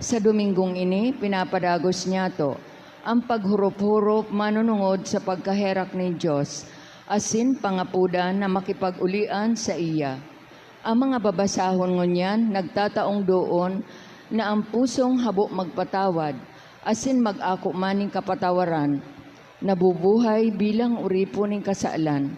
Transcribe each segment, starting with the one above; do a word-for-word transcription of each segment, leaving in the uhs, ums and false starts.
Sa Domingong ini, pinapadagos niyato an paghurop-hurop manunungod sa pagkaherak nin Dios, asin pangapodan na makipag-ulian saiya. An mga babasahon ngunyan nagtataong doon na an pusong habo magpatawad asin mag-ako man nin kapatawaran, nabubuhay bilang oripon nin kasalan.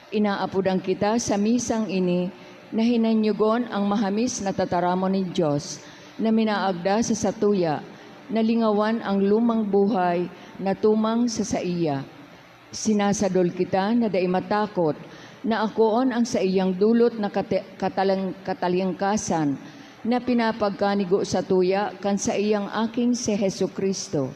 Inaapodan kita sa misang ini na hinanyogon an mahamis na tataramon nin Dios na minaagda sa satuya na lingawan an lumang buhay na tumang sa saiya. Sinasadol kita na dai matakot na akoon an saiyang dulot na kate-, katalang-, katalingkasan na pinapagkanigo satuya kan saiyang Aking si Jesu-Cristo.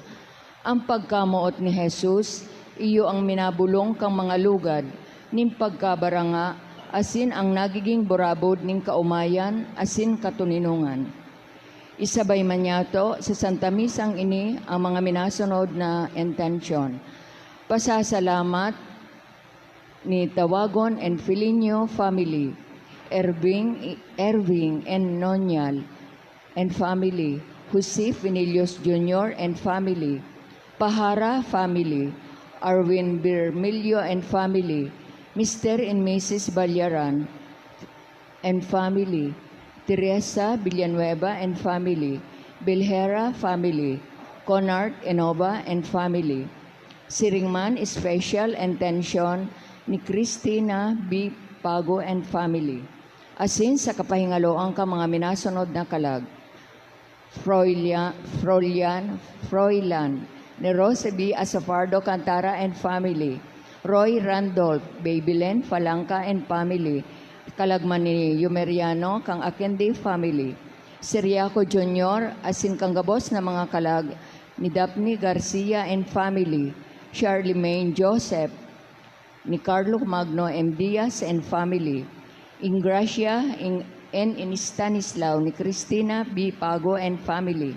An pagkamoot ni Jesus iyo an minabolong kan mga lugad nin pagkabaranga asin an nagiging burabod nin kaomayan asin katoninongan. Isabay man niyato sa Santa Misang ini an mga minasunod na intensyon: pasasalamat ni Tawagon and Felinio family, Erving, Erving and Nonial and family, Jose Finillos Junior and family, Pahara family, Arwin Bermilio and family, Mister and Missus Ballaran and family, Teresa Villanueva and family, Belhera family, Conart Enova and family. Siring man special intention ni Christina B. Pago and family. Asin sa kapahingaloan kan mga minasunod na kalag: Froilia-, Frolian, Froilan, ni Rose B. Asafardo Cantara and family, Roy Randolph, Babylin Falangca and family, kalag man ni Yumeriano kan Aquende family, Siriaco Junior, asin kan gabos na mga kalag ni Daphne Garcia and family, Charlemagne Joseph, ni Carlo Magno M. Diaz and family, Ingracia in, and in Stanislao ni Christina B. Pago and family,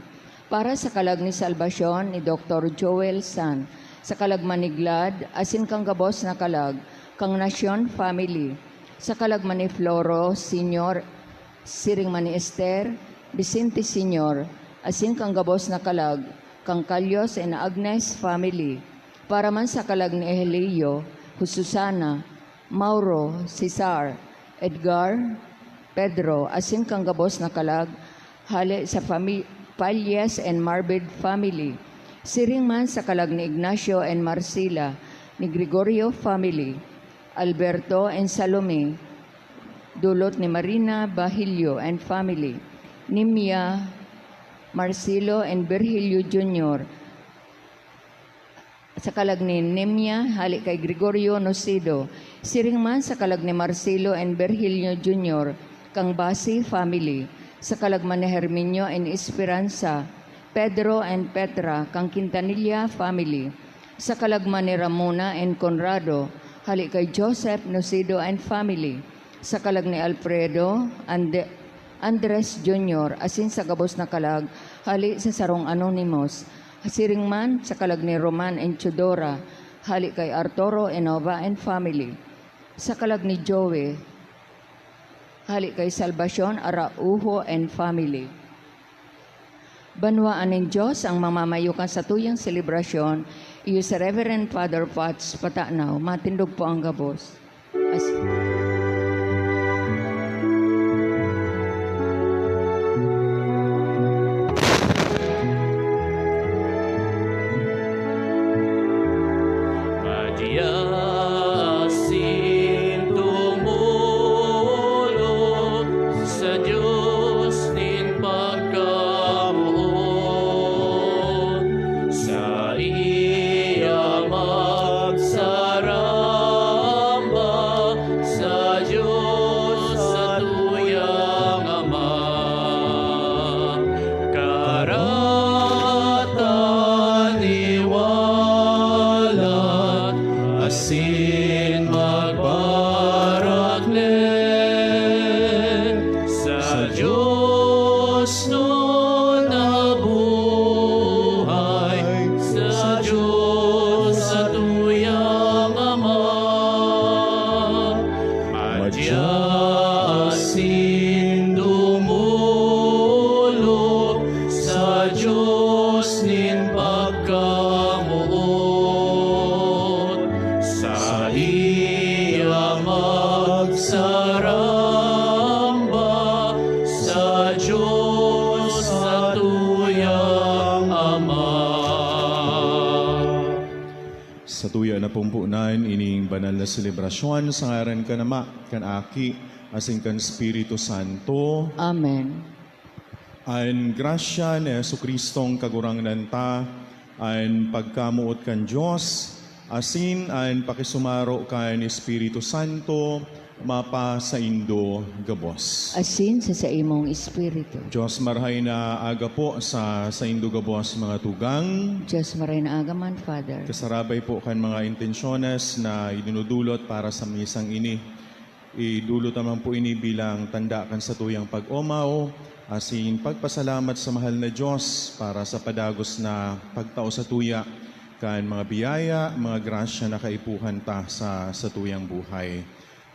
para sa kalag ni Salvacion ni Doktor Joel San, sa kalag man ni Glad, asin kan gabos na kalag kan Nacion family, sa kalag man ni Floro Senior, siring man ni Esther, Vicente Senior, asin kan gabos na kalag kan Calios and Agnes family, para man sa kalag ni Ehelio, Susana, Mauro, Cesar, Edgar, Pedro, asin kan gabos na kalag, hale sa fami-, Palles and Marbed family, siring man sa kalag ni Ignacio and Marcela, ni Gregorio family, Alberto and Salome, dulot ni Marina Bahilio and family, Nimia, Marcelo and Virgilio Junior, sa kalag ni Nimia, hale kay Gregorio Nocido, siring man sa kalag ni Marcelo and Virgilio Junior, kan Basi family, sa kalag man ni Herminio and Esperanza, Pedro and Petra, kan Quintanilla family, sa kalag man ni Ramona and Conrado, hale kay Joseph Nocido and family, sa kalag ni Alfredo, Ande-, Andres Junior, asin sa gabos na kalag, hale sa sarong anonymous, siring man sa kalag ni Roman and Teodora, hale kay Arturo Enova and family, sa kalag ni Joey, hale kay Salvacion Araujo and family. Banwaan nin Dios ang mamamayo kan satuyang selebrasyon, iyo si Reverend Father Patch Patanaw. Matindog po ang gabos. As- Madya asin tumolong sa Dios nin pagkamoot, saiya magsaramba sa Tuyang Ama. Sa tuya na pumpunan ining banal na selebrasyon, sa ngaran kan Ama, kan Aki, asin kan Espiritu Santo. Amen. An grasya ni Jesu-Cristong Kagurangnan ta, an pagkamoot kan Dios, asin an pakisumaro kan Espiritu Santo, mapasaindo gabos. Asin sa saimong espiritu. Dios marahay na aga po sa saindo gabos, mga tugang. Dios marahay na aga man, Father. Kasarabay po kan mga intensyones na idinudulot para sa misang ini. Idulot naman po ini bilang tanda kan satuyang pag-omaw, asin pagpasalamat sa mahal na Dios para sa padagos na pagtao satuya kan mga biyaya, mga grasya na kaipuhan ta sa satuyang buhay.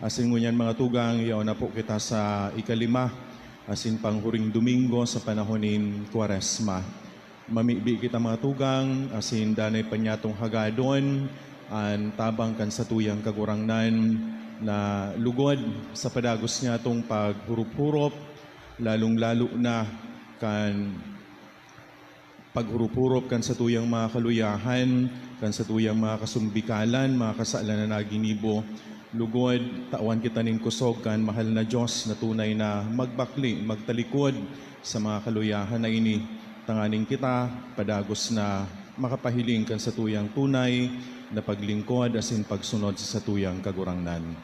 Asin ngunyan, mga tugang, yaon na po kita sa ikalima asin panghuring Domingo sa panahon nin Kwaresma. Mamibi kita, mga tugang, asin danay pa niyatong hagadon an tabang kan satuyang Kagurangnan na lugod sa padagos niyatong paghurop-hurop, lalong-lalo na kan paghurop-hurop kan satuyang mga kaluyahan, kan satuyang mga kasumbikalan, mga kasalan na naginibo. Lugod, tawan kita nin kusog kan mahal na Dios na tunay na magbakle, magtalikod sa mga kaluyahan na ini, tanganing kita padagos na makapahiling kan satuyang tunay na paglingkod asin pagsunod sa satuyang Kagurangnan.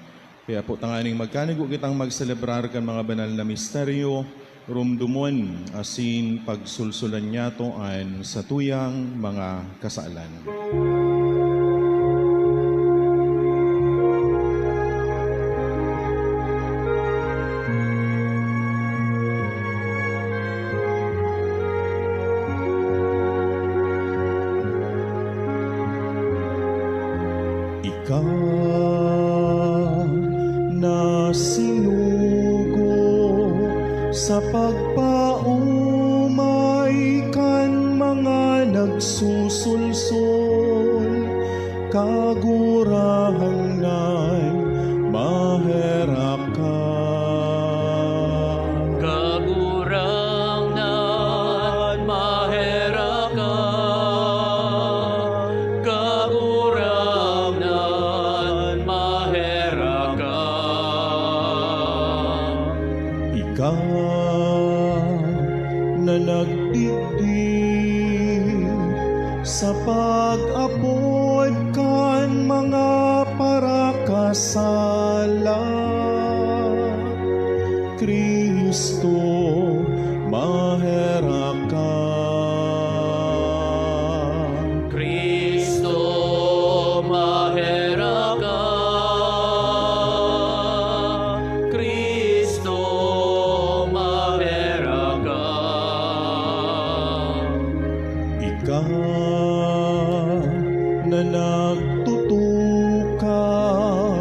Kaya po, tanganing magkanigo kitang magselebrar kan mga banal na misteryo, rumdomon asin pagsulsulan niyato an satuyang mga kasalan. Ika na sinugo sa pagpaomay kan mga nagsusulsol, Kagurangnan, maherak ka. Kagurangnan, maherak ka. Kagurangnan, maherak ka. Ika na nagdigdi sa pag-apod kan mga parakasala, Cristo, maherak ka. Cristo, maherak ka. Cristo, maherak ka. Ika na nagtutukaw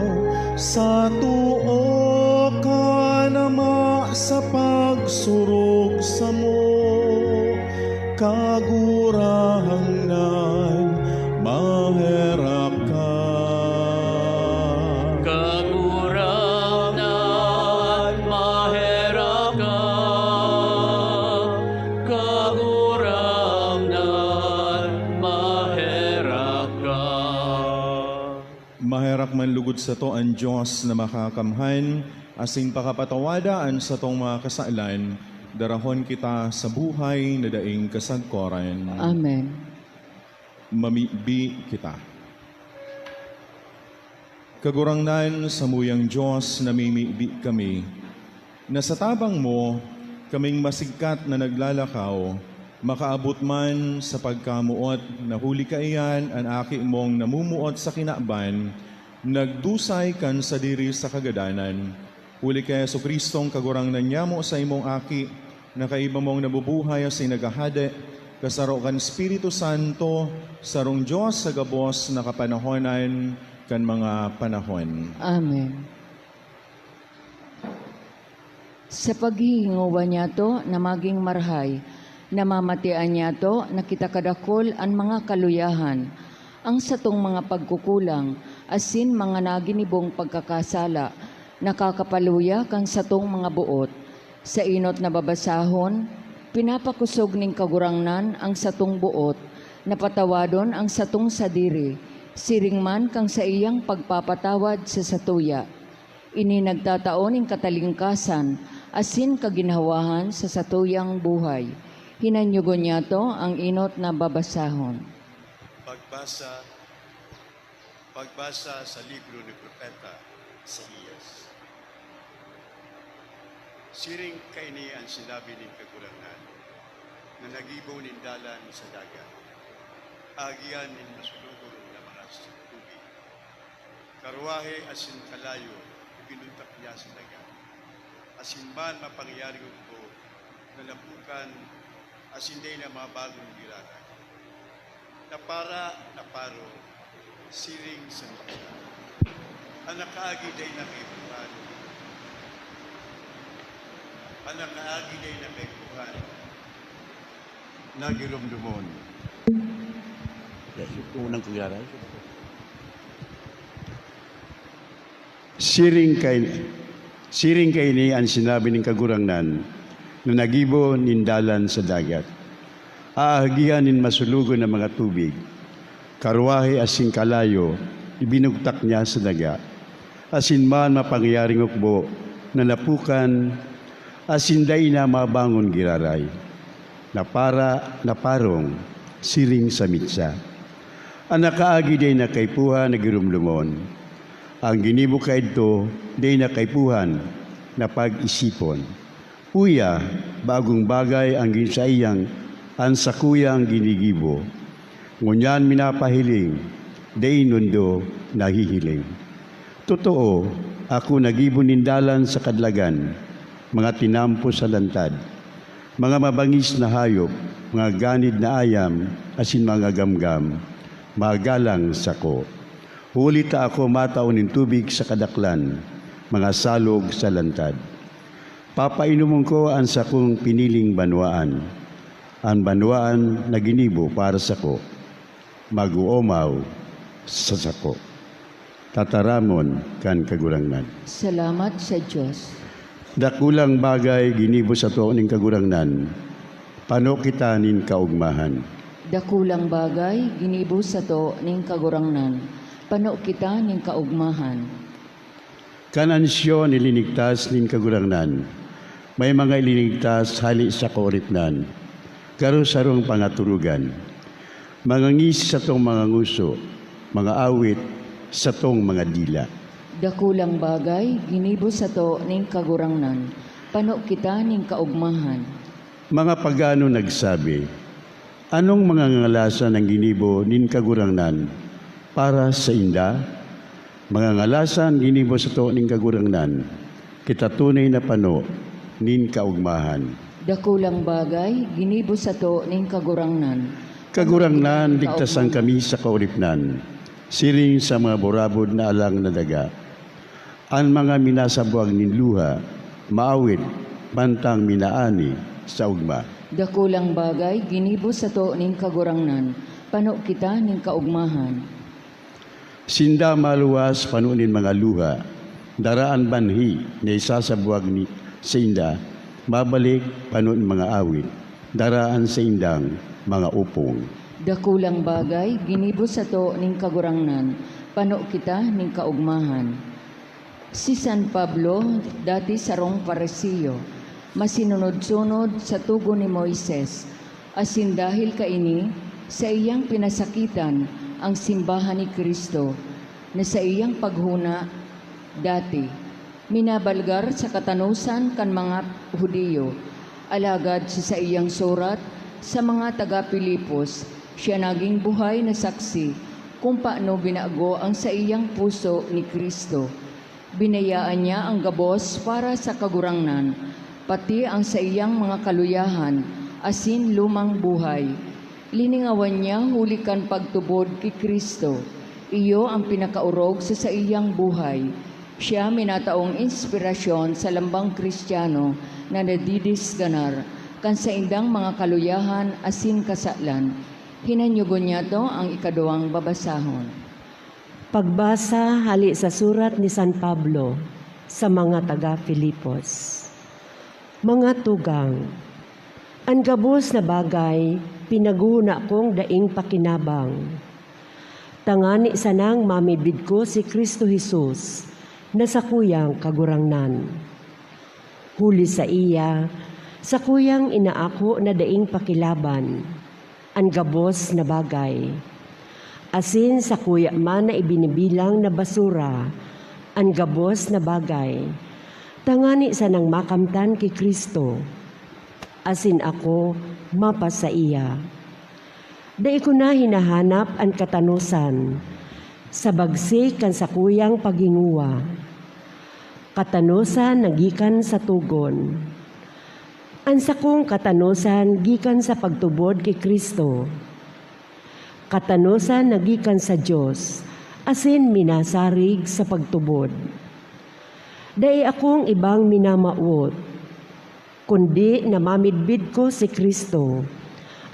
sa too kan Ama sa pagsurog samo, Kagurangnan, maherak ka. Kagurangnan, maherak ka. Kagurangnan, maherak ka. Maherak man lugod sato an Dios na Makakamhan, asin pakapatawada an satong mga kasalan, darahon kita sa buhay na daing kasagkoran. Amen. Mamibi kita. Kagurangnan, samuyang Dios, namimibi kami, na sa tabang mo, kaming masigkat na naglalakaw, makaabot man sa pagkamoot na huli kaiyan an Aki mong namumuot sa kinaban, nagdusay kan sadiri sa kagadanan. Huli ki Jesu-Cristong Kagurangnan nyamo, saimong Aki, na kaiba mong nabubuhay asin naghahade, kasaro kan Espiritu Santo, sarong Dios sa gabos na kapanahonan kan mga panahon. Amen. Sa paghihingowa niyato na magin marahay, namamatean niyato na kita kadakul an mga kaluyahan, ang satong mga pagkukulang, asin mga naginibong pagkakasala, nakakapaluya kan satong mga boot. Sa enot na babasahon, Pinapakosog nin Kagurangnan ang satong boot na patawadon ang satong sadiri, siring man kan saiyang pagpapatawad sa satuya. Ini nagtatao nin katalingkasan asin kaginhawahan sa satuyang buhay. Hinanyogon niyato ang enot na babasahon. Pagbasa, pagbasa sa libro ni Propeta Isaias. Siring kaini an sinabi nin Kagurangnan, na naggibo nin dalan sa dagat, agihan nin masulogon na mga tubig. Karwahe asin kalayo, ibinuntak niya sa daga. Asin man mapangyaring ugbo na napukan, asin dai na mabangon giraray. Napara, naparo, siring sa mitya. An nakaagi dai na kaipuhan. An nakaagi dai na kaipuhan. Nagiromdomon. Unang kuyaray. Siring kay, siring kaini an sinabi nin Kagurangnan na naggibo nin dalan sa dagat. Aahagihan nin masulogon na mga tubig. Karwahe asin kalayo, ibinugtak niya sa daga. Asin man mapangyaring hukbo na napukan, asin dai na mabangon giraray. Napara, naparong, siring sa mitsa. An nakaagi dai na kaipuhan na giromdomon. An ginibo kaidto dai na kaipuhan na pag-isipon. Uya, bagong bagay an gin-, saiyang, an sakuyang ginigibo. Ngunyan minapahiling, dai nindo nahihiling. Totoo, ako naggibo nin dalan sa kadlagan, mga tinampo sa lantad, mga mabangis na hayop, mga ganid na ayam, asin mga gamgam, magalang sako. Huli ta ako matao nin tubig sa kadaklan, mga salog sa lantad. Papainomon ko an sakong piniling banwaan, an banwaan na ginibo para sako. Mag-oomaw sa sako. Tataramon kan Kagurangnan. Salamat sa Dios. Dakulang bagay ginibo sato nin Kagurangnan, pano kita nin kaogmahan. Dakulang bagay ginibo sato nin Kagurangnan, pano kita nin kaogmahan. Kan an Sion ilinigtas nin Kagurangnan, may mga ilinigtas hale sa kaoripnan, garo sarong pangaturugan. Mga ngisi satong mga ngoso, mga awit satong mga dila. Dakulang bagay ginibo sato nin Kagurangnan, pano kita nin kaogmahan. Mga pagano nagsabi, "Anong mga ngalasan ang ginibo nin Kagurangnan para sainda?" Mga ngalasan ginibo sato nin Kagurangnan, kita tunay na pano nin kaogmahan. Dakulang bagay ginibo sato nin Kagurangnan. Kagurangnan, ligtasan kami sa kaoripnan, siring sa mga burabod na alang na daga. An mga minasabwag nin luha, maawit, mantang minaani sa ugma. Dakulang bagay ginibo sato nin Kagurangnan, pano kita nin kaogmahan. Sinda maluwas pano nin mga luha, dara an banhi na isasabwag ni, sainda, mabalik pano nin mga awit, dara an saindang mga opong. Dakulang bagay ginibo sato nin Kagurangnan, pano kita nin kaogmahan. Si San Pablo, dati sarong Fariseo, masinunod-sunod sa tugon ni Moises, asin dahil kaini, saiyang pinasakitan ang simbahan ni Cristo, na saiyang paghona dati, minabalgar sa katanosan kan mga Judio. Alagad sa saiyang surat sa mga taga Filipos, siya naging buhay na saksi kung paano binago ang saiyang puso ni Cristo. Binayaan niya ang gabos para sa Kagurangnan, pati ang saiyang mga kaluyahan asin lumang buhay. Liningawan niya huli kan pagtubod ki Cristo. Iyo ang pinakaorog sa saiyang buhay. Siya minataong inspirasyon sa lambang Kristiyano na nadidisganar kan saindang mga kaluyahan asin kasalan. Hinanyogon niyato ang ikaduwang babasahon. Pagbasa hale sa surat ni San Pablo sa mga taga Filipos. Mga tugang, An gabos na bagay, pinaghona kong daing pakinabang, tangani sanang mamidbid ko si Cristo Jesus na sakuyang Kagurangnan. Huli saiya, sakuyang inaako na daing pakilaban an gabos na bagay, asin sakuya man na ibinibilang na basura an gabos na bagay, tangani sanang makamtan ki Cristo, asin ako mapasaiya. Dai ko na hinahanap an katanosan sa bagsi kan sakuyang paghingowa. Katanosan na gikan sa togon. An sakong katanosan gikan sa pagtubod ki Cristo. Katanosan na gikan sa Dios, asin minasarig sa pagtubod. Dai akong ibang minamawot, kundi na mamidbid ko si Cristo,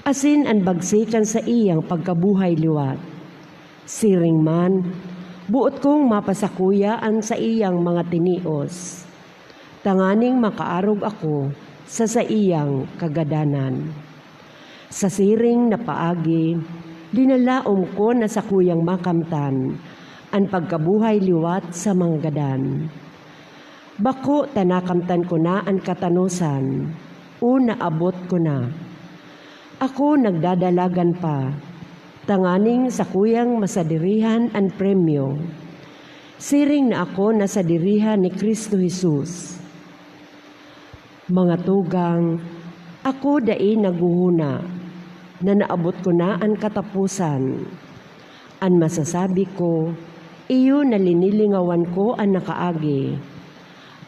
asin an bagsi kan saiyang pagkabuhay liwat. Siring man, boot kong mapasakuya an saiyang mga tinios, tanganing makaarog ako sa saiyang kagadanan. Sa siring na paagi, linalaom ko na sakuyang makamtan an pagkabuhay liwat sa mga gadan. Bako ta nakamtan ko na an katanosan, o naabot ko na. Ako nagdadalagan pa, tanganing sakuyang masadirihan an premyo, siring na ako nasadirihan ni Cristo Jesus. Mga tugang, ako dai naghohona na naabot ko na an kataposan. An masasabi ko, iyo na linilingawan ko an nakaagi,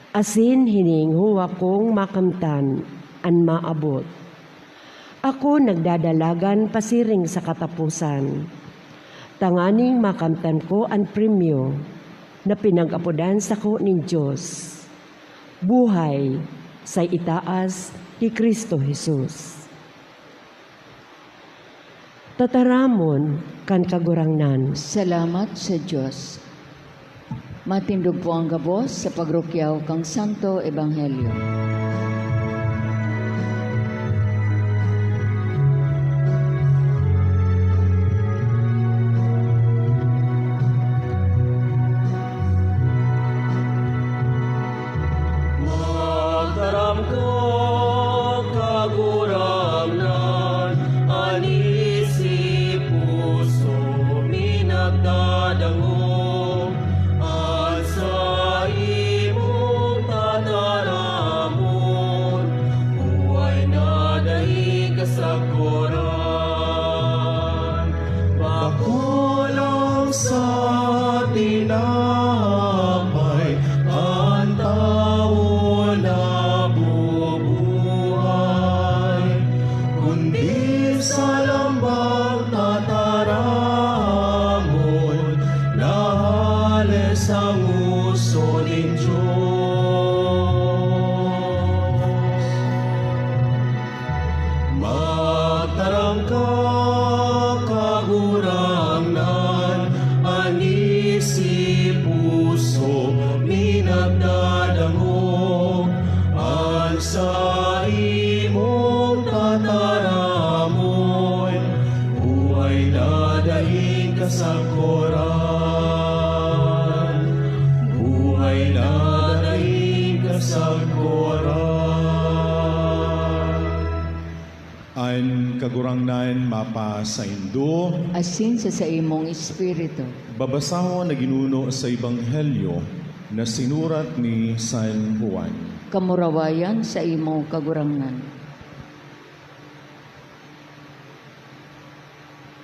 asin hinihinghowa kong makamtan an maabot. Ako nagdadalagan pasiring sa kataposan, tanganing makamtan ko an premyo na pinag-apodan sako nin Dios. Buhay sa itaas ni Cristo Jesus. Tataramon kan Kagurangnan. Salamat sa Dios. Matindog po ang gabos sa pagrukyaw kan Santo Ebanghelyo. Magtaram ka, Kagurangnan, ani si puso mi nagdadangog, an saimong tataramon, buhay na daing kasakoran. Bako lang sa tinapay an tawo nabubuhay, kundi sa lambang tataramon na hale sa ngoso nin Dios. Magtaram ka, Kagurangnan, ani si puso mi nagdadangog, an saimong tataramon, buhay na daing kasakoran, buhay na daing kasakoran. An Kagurangnan mapasaindo. Asin sa saimong espiritu. Babasahon na ginuno sa Ebanghelyo na sinurat ni San Juan. Kamurawayan sa imo, Kagurangnan.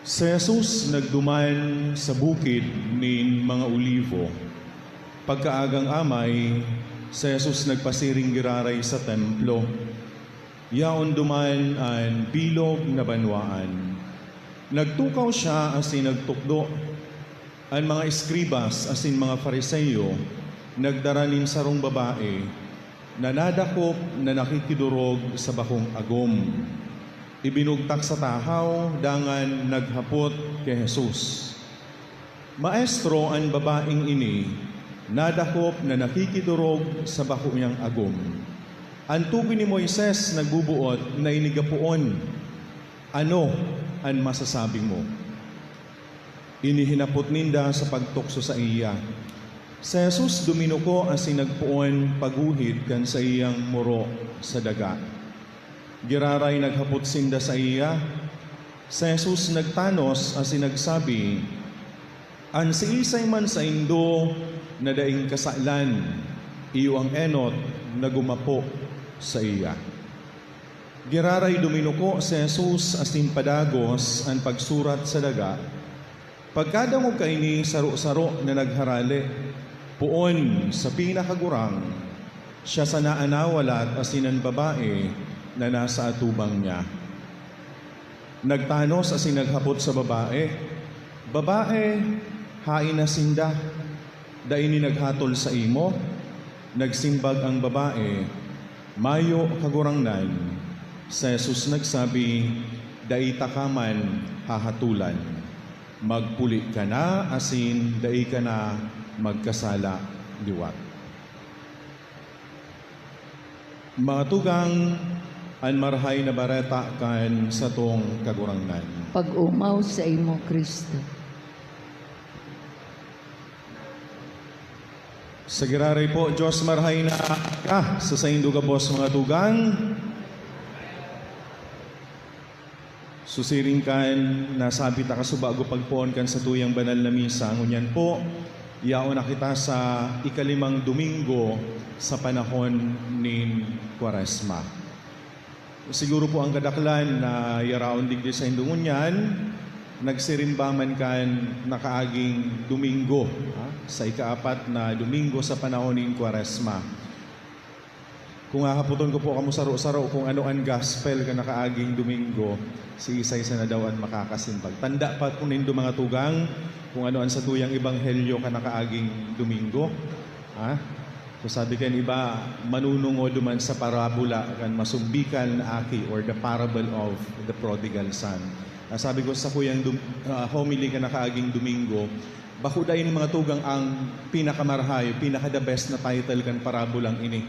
Si Jesus nagduman sa bukid nin mga Olivo. Pagkaagang amay, si Jesus nagpasiring giraray sa templo. Yaon duman an bilog na banwaan. Nagtukaw siya asin nagtukdo. An mga eskribas asin mga Fariseo nagdara nin sarong babae na nadakop na nakikidorog sa bakong agom. Ibinugtak sa tahaw dangan naghapot ki Jesus, "Maestro, an babaeng ini nadakop na nakikidorog sa bako niyang agom. An tugon ni Moises nagbubuot na ini gapoon, "Ano an masasabi mo?" Ini hinapot ninda sa pagtukso saiya. Si Jesus duminuko asin nagpoon pagguhid kan saiyang muro sa daga. Giraray naghapot sinda saiya. Si Jesus nagtanos asin nagsabi, "An siisay man saindo na daing kasalan, iyo an enot na gumapo saiya." Giraray duminuko si Jesus asin padagos an pagsurat sa daga. Pagkadangog kaini, saro-saro na nagharale, poon sa pinakagurang, siya sana an nawalat asin an babae na nasa atubang niya. Nagtanos asin naghapot sa babae, "Babae, haen na sinda? Dai ini naghatol saimo?" Nagsimbag an babae, "Mayo, Kagurangnan." Si Jesus nagsabi, "Dai taka man hahatolan. Magpuli ka na asin dai ka na magkasala liwat." Mga tugang, an Marahay na Bareta kan satong Kagurangnan. Pag-omaw saimo, Cristo. Sa giraray po, Diyos marahay na aga sa saindo gabos, mga tugang. So, siring kan nasabi ta kasubago pagpoon kan satuyang banal na misa, ngunyan po, yaon na kita sa ikalimang Domingo sa panahon nin Kwaresma. Siguro po an kadaklan na yaraon digdi saindo ngunyan, nagsirimba man kan nakaaging Domingo, ha, sa ikaapat na Domingo sa panahon nin Kwaresma. Kung hahapoton ko po kamo saro-saro kung ano an gospel kan nakaaging Domingo, siisay sana daw an makakasimbag? Tanda pa po nindo, mga tugang, kung ano an satuyang ebanghelyo kan nakaaging Domingo? Ha? So, sabi kan iba, manunungod duman sa parabola kan masumbikal na aki, or the parable of the prodigal son. Ah, sabi ko sa kuyang dum-, ah, homily kan nakaaging Domingo, bako dai ni, mga tugang, ang pinakamarahay, pinaka-the best na title kan parabolang ini.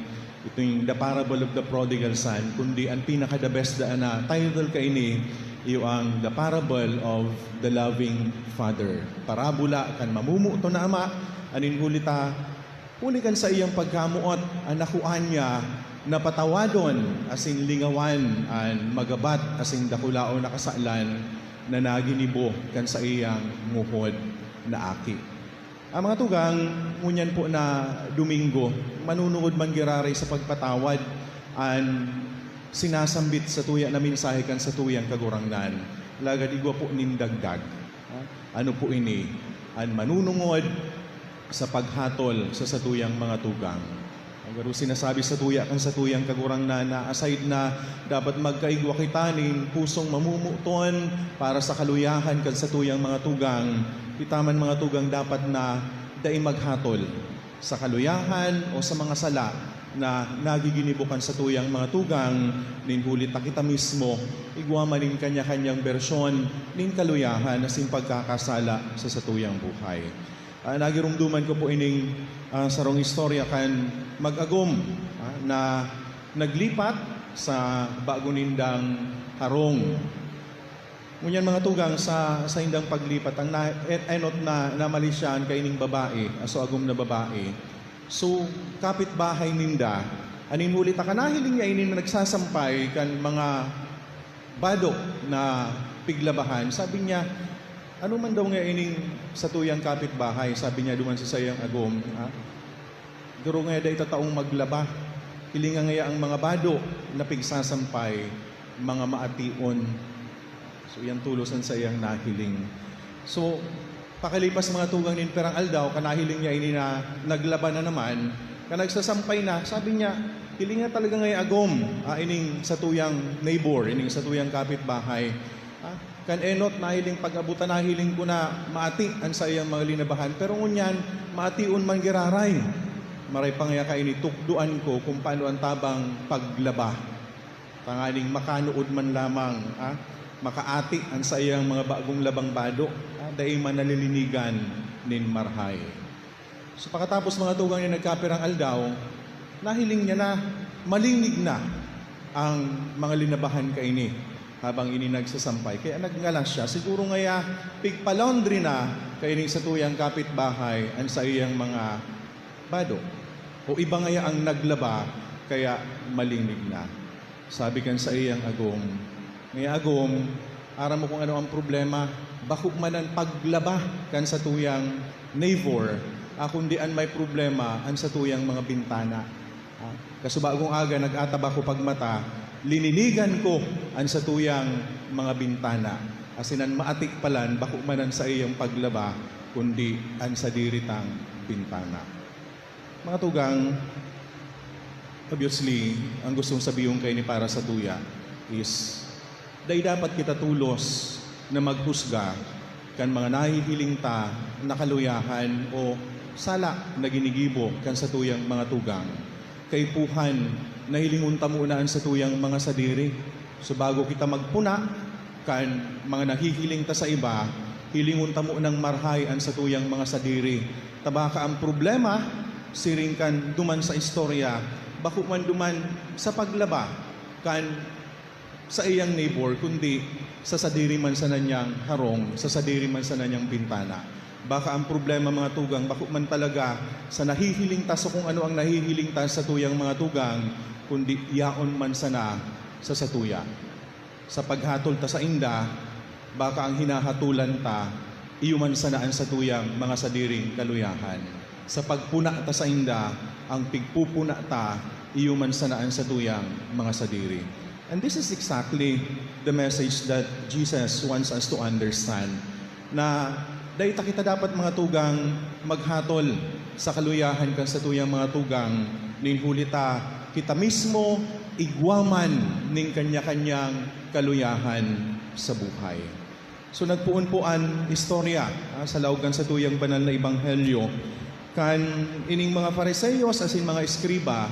Itong The Parable of the Prodigal Son, kundi ang pinaka-the best daan na title kaini, iyo ang The Parable of the Loving Father. Parabola kan mamumoton na ama, asin huli ta, huli kan saiyang pagkamoot, an nakuan niya na patawadon asin lingawan an magabat asin dakulaon na kasalan na naginibo kan saiyang ngohod na aki. Ang mga tugang, ngunyan po na Domingo, manunungod man giraray sa pagpatawad an sinasambit sa tuya na mensahe kan satuyang Kagurangnan. Alagad igwa po nin dagdag. Ha? Ano po ini? An manunungod sa paghatol sa satuyang mga tugang. Ang garo sinasabi sa tuya kan satuyang Kagurangnan na aside na dapat magkaigwa kita nin pusong mamumoton para sa kaluyahan kan satuyang mga tugang, kita man, mga tugang, dapat na dai maghatol sa kaluyahan o sa mga sala na nagiginibo kan satuyang mga tugang, nin huli ta kita mismo igwa man nin kanya-kanyang bersyon nin kaluyahan asin pagkakasala sa satuyang buhay. Ah, nagiromdoman ko po ining, ah, sarong istorya kan mag-agom, ah, na naglipat sa bago nindang harong. Ngunyan, mga tugang, sa saindang paglipat, ang na-, e-, enot na namalisyahan kaining babae, aso agom na babae. So, kapitbahay ninda, asin huli ta kan nahiling niya ini na nagsasampay kan mga bado na piglabahan, sabi niya, "Ano man daw nga ining satuyang kapitbahay?" sabi niya duman sa saiyang agom, ha? "Garo ngaya dai ta taong maglaba. Hilinga ngaya ang mga bado na pigsasampay, mga maation." So, iyan tolos an saiyang nahiling. So, pakalipas, mga tugang, nin pirang aldaw, kan nahiling niya ini na naglaba na naman, kan nagsasampay na, sabi niya, "Hilinga talaga ngaya agom, ah, ining satuyang neighbor, ining satuyang kapitbahay. Ah, kan enot nahiling, pag-abot ta nahiling ko na maati an saiyang mga linabahan, pero ngunyan, maation man giraray. Maray pa ngaya kaini, tukdoan ko kung paano an tabang paglaba, tanganing makanood man lamang, ah, makaati an saiyang mga bagong labang bado, ah, dai man nalilinigan nin marahay." So, pakatapos, mga tugang, na nagkapirang aldaw, nahiling niya na Malingnig na ang mga linabahan kaini habang ini nagsasampay. Kaya nagngalas siya. Siguro ngaya pigpa-laundry na kaini sa tuyang kapitbahay an saiyang mga bado. O iba ngaya ang naglaba, kaya malingnig na. Sabi kan saiyang agom, "Ngaya agom, aram mo kung ano ang problema? Bako man an paglaba kan satuyang neighbor, ah, kundi an may problema an satuyang mga bintana." Ah, kasubagong aga, nag-atabak ko pagmata, lininigan ko an satuyang mga bintana. Asin an maati palan, bako man an saiyang paglaba, kundi an sadiri tang bintana. Mga tugang, obviously, ang gustong sabihon kaini para sa tuya is, dai dapat kita tolos na maghusga kan mga nahihiling ta na kaluyahan o sala na ginigibo kan satuyang mga tugang. Kaipuhan, nahilingon ta muna an satuyang mga sadiri. So, bago kita magpuna kan mga nahihiling ta sa iba, hilingon ta munang marahay an satuyang mga sadiri. Ta baka ang problema, siring kan duman sa istorya, bako man duman sa paglaba kan saiyang neighbor, kundi sa sadiri man sana niyang harong, sa sadiri man sana niyang bintana. Baka ang problema, mga tugang, bako man talaga sa nahihiling ta, sa kung ano ang nahihiling ta sa tuyang mga tugang, kundi yaon man sana sa satuya. Sa paghatol ta sainda, baka ang hinahatolan ta, iyo man sana an satuyang mga sadiring kaluyahan. Sa pagpuna ta sainda, ang pigpupuna ta, iyo man sana an satuyang mga sadiri. And this is exactly the message that Jesus wants us to understand, na dai ta kita dapat, mga tugang, maghatol sa kaluyahan kan satuyang mga tugang, nin huli ta kita mismo igwa man nin kanya-kanyang kaluyahan sa buhay. So, nagpoon po an istorya, ah, sa laog kan satuyang banal na ebanghelyo, kan ining mga Fariseo asin mga eskriba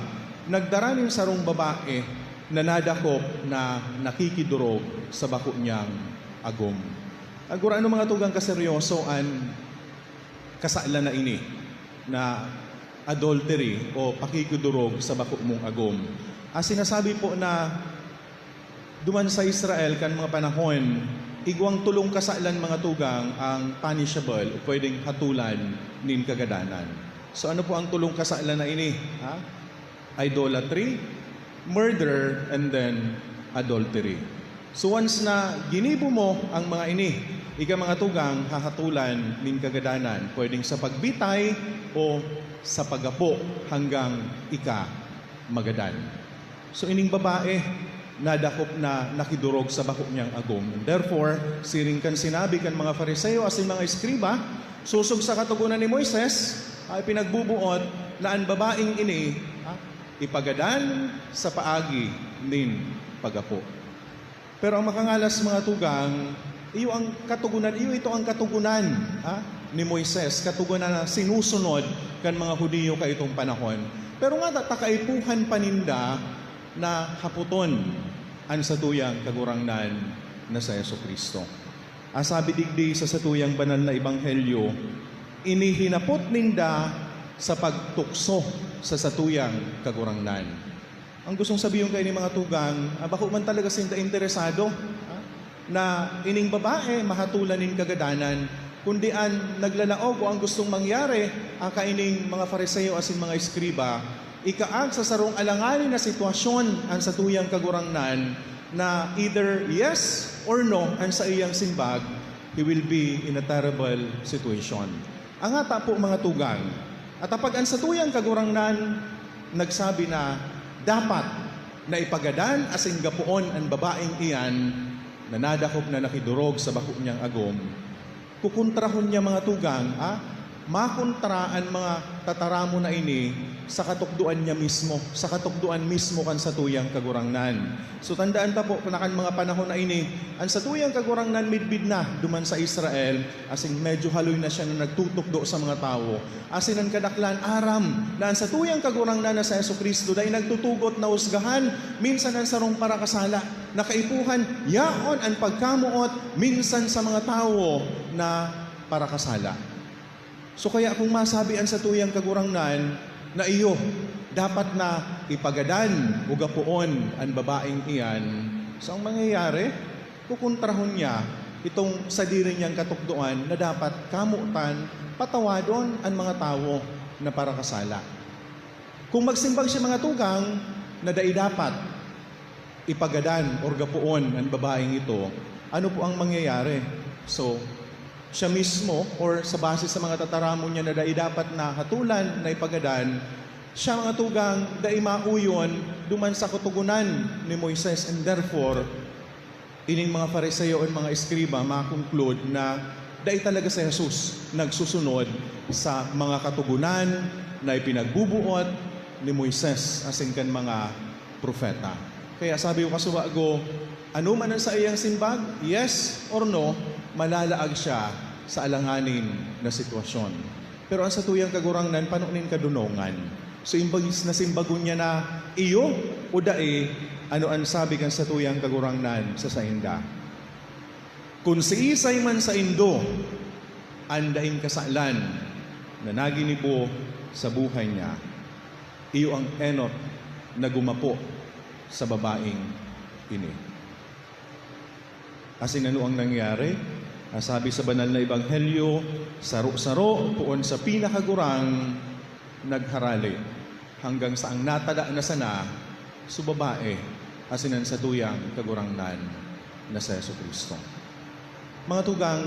nagdara nin sarong babae na nadakop na nakikidorog sa bako niyang agom. Agora, ano, mga tugang, kaseryoso an kasalan na ini na adultery o pakikidorog sa bako mong agom? Ang sinasabi po na duman sa Israel kan mga panahon, igwang tolong kasalan, mga tugang, ang punishable o pwedeng hatolan nin kagadanan. So, ano po ang tolong kasalan na ini? Ha? Idolatry, murder, and then adultery. So, once na ginibo mo ang mga ini, ika, mga tugang, hahatolan nin kagadanan, pwedeng sa pagbitay o sa pagapo hanggang ika magadan. So, ining babae, nadakop na nakidorog sa bako niyang agom. And therefore, siring kan sinabi kan mga Fariseo asin mga eskriba, sosog sa Katogonan ni Moises, ay pinagbubuot na an babaeng ini, ha, ipagadan sa paagi nin pagapo. Pero ang makangalas, mga tugang, iyo ang Katogonan, iyo ito ang Katogonan, ha, ni Moises, Katogonan na sinusunod kan mga Judio kaitong panahon. Pero ngata ta kaipuhan pa ninda na hapoton an satuyang Kagurangnan na si Jesu-Cristo. Ang sabi digdi sa satuyang banal na ebanghelyo, ini hinapot ninda sa pagtukso sa satuyang Kagurangnan. Ang gustong sabihon kaini, mga tugang, ah, bako man talaga sinda interesado, ah, na ining babae mahatolan nin kagadanan, kundi an naglalaog o ang gustong mangyari, ah, kaining mga Fariseo asin mga eskriba, ikaag sa sarong alanganin na sitwasyon an satuyang Kagurangnan na either yes or no an saiyang simbag, he will be in a terrible situation. Ang ata po, mga tugang, at apag an satuyang Kagurangnan nagsabi na dapat na ipagadan asin gapoon an babaeng iyan na nadakop na nakidorog sa bako niyang agom, kukontrahon niya, mga tugang, ah, makontra an mga tataramon na ini sa katukdoan niya mismo, sa katukdoan mismo kan satuyang Kagurangnan. So, tandaan ta po na kan mga panahon na ini, an satuyang Kagurangnan midbid na duman sa Israel, asin medyo haloy na siya na nagtutukdo sa mga tawo. Asin an kadaklan aram na an satuyang Kagurangnan na si Jesu-Cristo dai nagtutugot na husgahan minsan an sarong parakasala. Na kaipuhan, yaon an pagkamoot minsan sa mga tawo na parakasala. So, kaya kung masabi an satuyang Kagurangnan na iyo, Dapat na ipagadan o gapoon an babaeng iyan. So, ang mangyayari, kukontrahon niya itong sadiri niyang katukdoan na dapat kamotan, patawadon an mga tawo na parakasala. Kung magsimbag siya, mga tugang, na dai dapat ipagadan or gapoon an babaeng ito, ano po ang mangyayari? So, siya mismo, or sa base sa mga tataramon niya na dai dapat na hatolan na ipagadan, siya, mga tugang, dai mauyon duman sa katogonan ni Moises, and therefore, ining mga Fariseo o mga eskriba ma-conclude na dai talaga si Jesus nagsusunod sa mga katogonan na ipinagbubuot ni Moises asin kan mga propeta. Kaya sabi ko, kasubago, ano man ang saiyang simbag, yes or no, malalaag siya sa alanganin na sitwasyon. Pero ang satuyang Kagurangnan, pano nin kadunongan. So, imbag na simbagon niya na iyo o dai, ano an sabi kan satuyang Kagurangnan sa sainda? Kun siisay man saindo an daing kasalan na naginibo sa buhay niya, iyo ang enot na gumapo sa babaeng ini. Asin ano ang nangyari? Ang sabi sa Banal na Ebanghelyo, saro-saro, poon sa pinakagurang, nagharale, hanggang sa ang natada na sana, so babae, asin an satuyang Kagurangnan na si Jesu-Cristo. Mga tugang,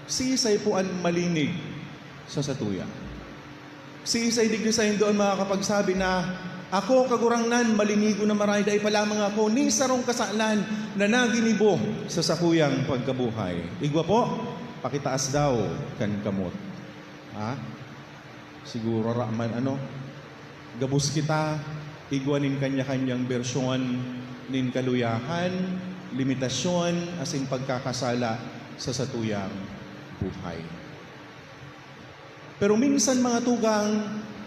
siisay po an malinig sa satuya? Siisay digdi saindo an makakapagsabi na, "Ako, Kagurangnan, malinigo na maray, dai pa lamang ako nin sarong kasalan na naginibo sa sakuyang pagkabuhay"? Igwa po, pakitaas daw kan kamot. Ha? Siguro ra man, ano, gabos kita igwa nin kanya-kanyang bersyon nin kaluyahan, limitasyon, asin pagkakasala sa satuyang buhay. Pero minsan, mga tugang,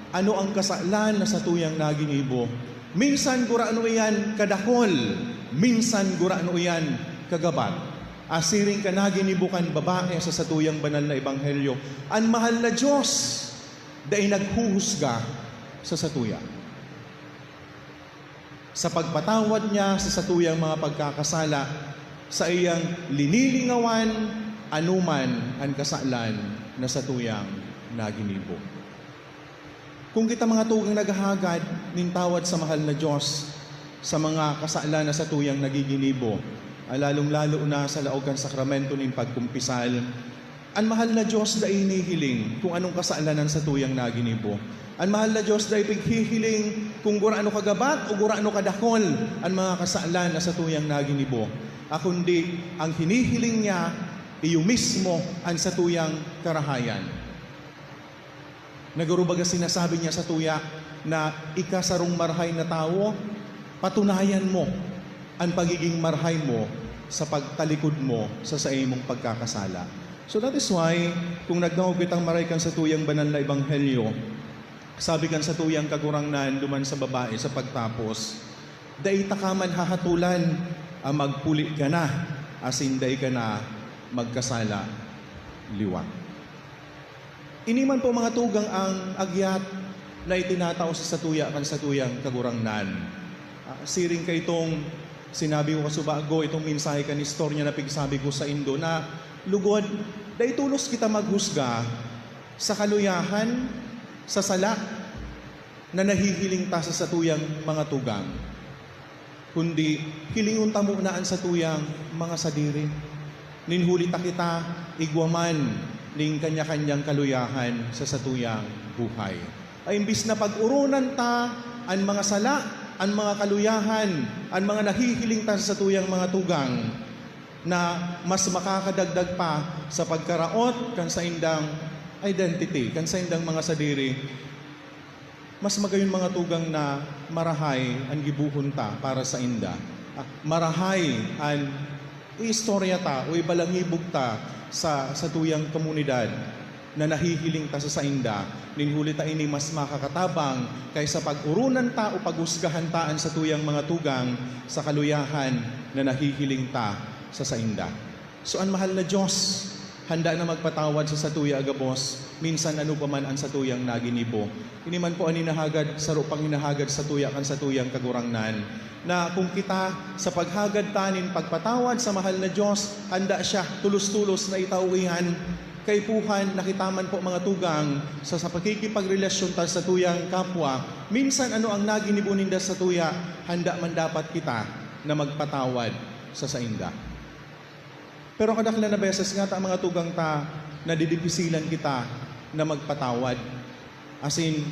ano ang kasalan na satuyang naginibo? Minsan gurano iyan kadakol, minsan gurano iyan kagabat. Asiring kan naginibo kan babae sa satuyang banal na ebanghelyo, an mahal na Dios dai naghuhusga sa satuya. Sa pagpatawad niya sa satuyang mga pagkakasala, saiyang linilingawan anoman an kasalan na satuyang naginibo. Kung kita, mga tugang, naghahagad nin tawad sa mahal na Dios sa mga kasalan na satuyang nagiginibo, ah, lalong-lalo na sa laog kan sakramento nin pagkumpisal, an mahal na Dios dai hinihiling kung anong kasalan an satuyang naginibo. An mahal na Dios dai pighihiling kung gurano kagabat o gurano kadakol an mga kasalan na satuyang naginibo, ah, kundi ang hinihiling niya, iyo mismo an satuyang karahayan. Nagurubag na sinasabi niya satuya na ika sarong marahay na tawo, patunayan mo an pagiging marahay mo sa pagtalikod mo sa saimong pagkakasala. So that is why, kung nagdangog kitang maray kan satuyang banal na ebanghelyo, sabi kan satuyang Kagurangnan duman sa babae sa pagtapos, "Dai taka man hahatolan, ah, magpuli ka na, asin dai ka na magkasala liwat." Ini man po, mga tugang, ang agyat na itinatao sa satuya kan satuyang Kagurangnan. Ah, siring kaitong sinabi ko kasubago, itong mensahe kan istorya na pigsabi ko saindo na, lugod, dai tolos kita maghusga sa kaluyahan, sa sala na nahihiling ta sa satuyang mga tugang, kundi hilingon ta muna an satuyang mga sadiri, nin huli ta kita igwa man nin kanya-kanyang kaluyahan sa satuyang buhay. Ay, imbis na pag-oronan ta an mga sala, an mga kaluyahan, an mga nahihiling ta sa satuyang mga tugang, na mas makakadagdag pa sa pagkaraot kan saindang identity, kan saindang mga sadiri, mas magayon, mga tugang, na marahay an gibohon ta para sainda. Ah, marahay an iistorya ta o ibalangibog ta sa satuyang komunidad na nahihiling ta sa sainda, nin huli ta ini mas makakatabang kaysa pag-oronan ta o paghusgahan ta an satuyang mga tugang sa kaluyahan na nahihiling ta sa sainda. So, an mahal na Dios, handa na magpatawad sa satuya gabos, minsan ano pa man an satuyang naginibo. Ini man po an hinahagad, saro pang hinahagad satuya kan satuyang Kagurangnan, na kung kita, sa paghagad ta nin pagpatawad sa mahal na Dios, handa siya tolos-tolos na itao iyan. Kaipuhan na kita man po, mga tugang, sa, sa pakikipagrelasyon ta sa satuyang kapwa, minsan ano ang naginibo ninda satuya, handa man dapat kita na magpatawad sa sainda. Pero kadaklan na beses ngata, mga tugang ta, nadidipisilan kita na magpatawad. Asin,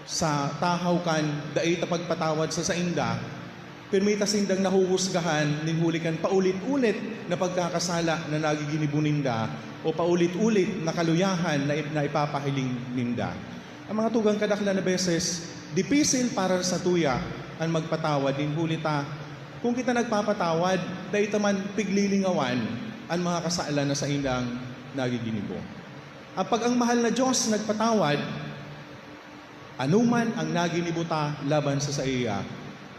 sa tahaw kan dai ta pagpatawad sa sainda, pirmi ta sindang nahuhusgahan nin huli kan paulit-ulit na pagkakasala na nagiginibo ninda o paulit-ulit na kaluyahan na ip-, na ipapahiling ninda. Ang mga tugang, kadaklan na beses, dipisil para sa tuya an magpatawad, nin huli ta, kung kita nagpapatawad, dai ta man piglilingawan an mga kasalan na saindang nagiginibo. Apag ang mahal na Dios nagpatawad, anoman ang naginibo ta laban sa saiya,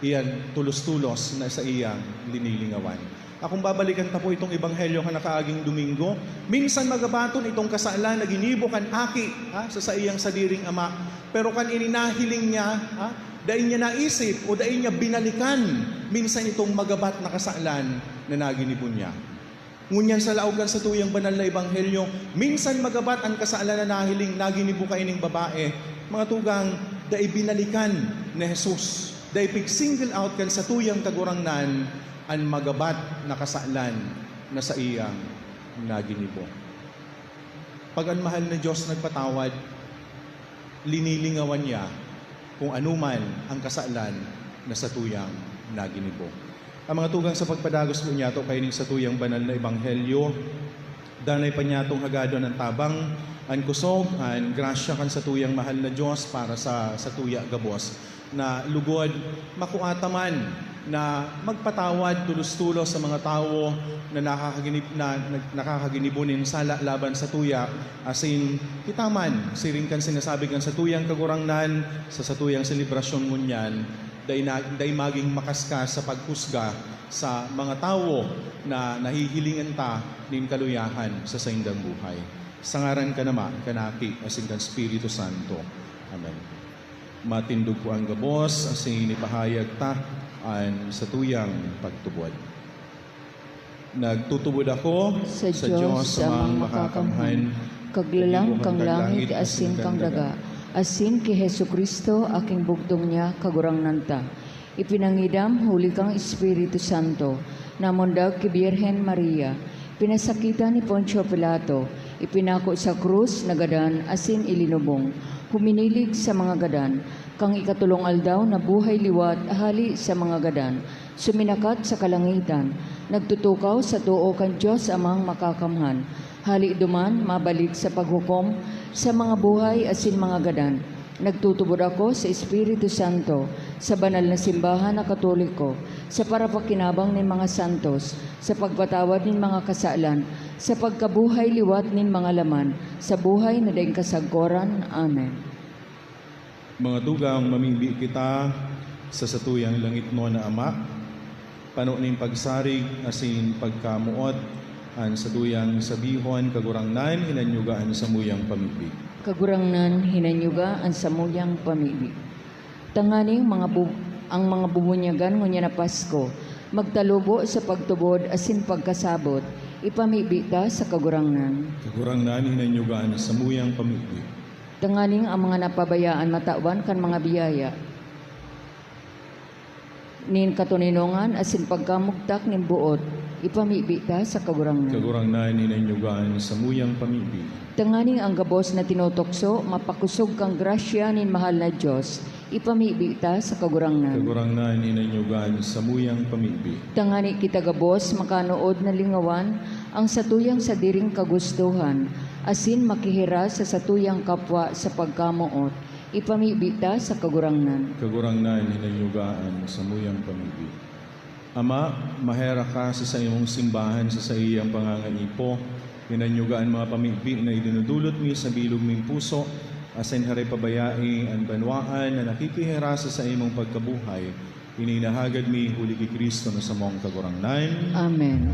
iyan tolos-tolos na saiyang linilingawan. Akong babalikan ta po itong ebanghelyo kan nakaaging Domingo. Minsan magabaton itong kasalan na ginibo kan aki, ha, sa saiyang sadiring ama. Pero kan ini nahiling niya, ha, dai niya naisip o dai niya binalikan minsan itong magabat na kasalan na naginibo niya. Ngunyan sa laog kan satuyang banal na ebanghelyo, minsan magabat an kasalan na nahiling, naginibo kaining babae. Mga tugang, dai binalikan ni Jesus, dai pig-single out kan satuyang Kagurangnan an magabat na kasalan na saiyang naginibo. Pag an mahal na Dios nagpatawad, linilingawan niya kung ano man ang kasalan na satuyang naginibo. Ang mga tugang, sa pagpadagos po niyato kaining satuyang banal na ebanghelyo, danay pa niyatong hagadon an tabang, an kusog, an grasya kan satuyang mahal na Dios para sa satuya gabos, na lugod makua ta man na magpatawad tolos-tolos sa mga tawo na nakakaginib-, na, na, nakakaginibo nin sala laban satuya, asin kita man, siring kan sinasabi kan satuyang Kagurangnan sa satuyang selebrasyon ngunyan, dai na, dai magin makaskas sa paghusga sa mga tawo na nahihilingan ta nin kaluyahan sa saindang buhay. Sa ngaran kan Ama, kan Aki, asin kan Espiritu Santo. Amen. Matindog po an gabos, asin ipahayag ta an satuyang pagtubod. Nagtutubod ako Sa sa Dios, Dios, Amang Amang Makakamhan, Makakamhan, Kaglalang gibo kan kan langit langit asin asin kan kan daga, daga, asin ki Jesu-Cristo, aking bugtong niya, Kagurangnan ta. Ipinangidam huli kan Espiritu Santo, namundag ki Birhen Maria, pinasakitan ni Poncio Pilato, ipinako sa krus, nagadan, asin ilinubong. Huminilig sa mga gadan, kan ikatolong aldaw nabuhay liwat hale sa mga gadan. Suminakat sa kalangitan, nagtutukaw sa too kan Dios Amang Makakamhan. Hale duman, mabalik sa paghukom sa mga buhay asin mga gadan. Nagtutubod ako sa Espiritu Santo, sa banal na simbahan na Katoliko, sa parapakinabang nin mga santos, sa pagpatawad nin mga kasalan, sa pagkabuhay liwat nin mga laman, sa buhay na daing kasagkoran. Amen. Mga tugang, mamibi kita sa satuyang langitnon na Ama, pano nin pagsarig asin pagkamoot, an satuyang sabihon, Kagurangnan, hinanyuga an samuyang pamibi. Kagurangnan, hinanyuga an samuyang pamibi. Tanganing mga bu-, ang mga bubunyagan ngunyan na Pasko, magtalubo sa pagtubod asin pagkasabot, ipamibi ta sa Kagurangnan. Kagurangnan, hinanyuga an samuyang pamibi. Tanganing ang mga napabayaan matawan kan mga biyaya nin katoninongan asin pagkamugtak nin boot, ipamibi ta sa Kagurangnan. Kagurangnan, hinanyuga an samuyang pamibi. Tanganing ang gabos na tinutukso mapakosog kan grasya nin mahal na Dios, ipamibi ta sa Kagurangnan. Kagurangnan, hinanyuga an samuyang pamibi. Tangani kita gabos makanood na lingawan ang satuyang sadiring kagustohan, asin makihiras sa satuyang kapwa sa pagkamoot, ipamibi ta sa Kagurangnan. Kagurangnan, hinanyuga an samuyang pamibi. Ama, maherak ka sa saimong simbahan sa saiyang pangangaipo. Hinanyuga an mga pamibi na idinudulot mi sa bilog ming puso, asin hare pabayai an banwaan na nakikihiras sa saimong pagkabuhay. Ini inahagad mi huli ki Cristo na samong Kagurangnan. Amen.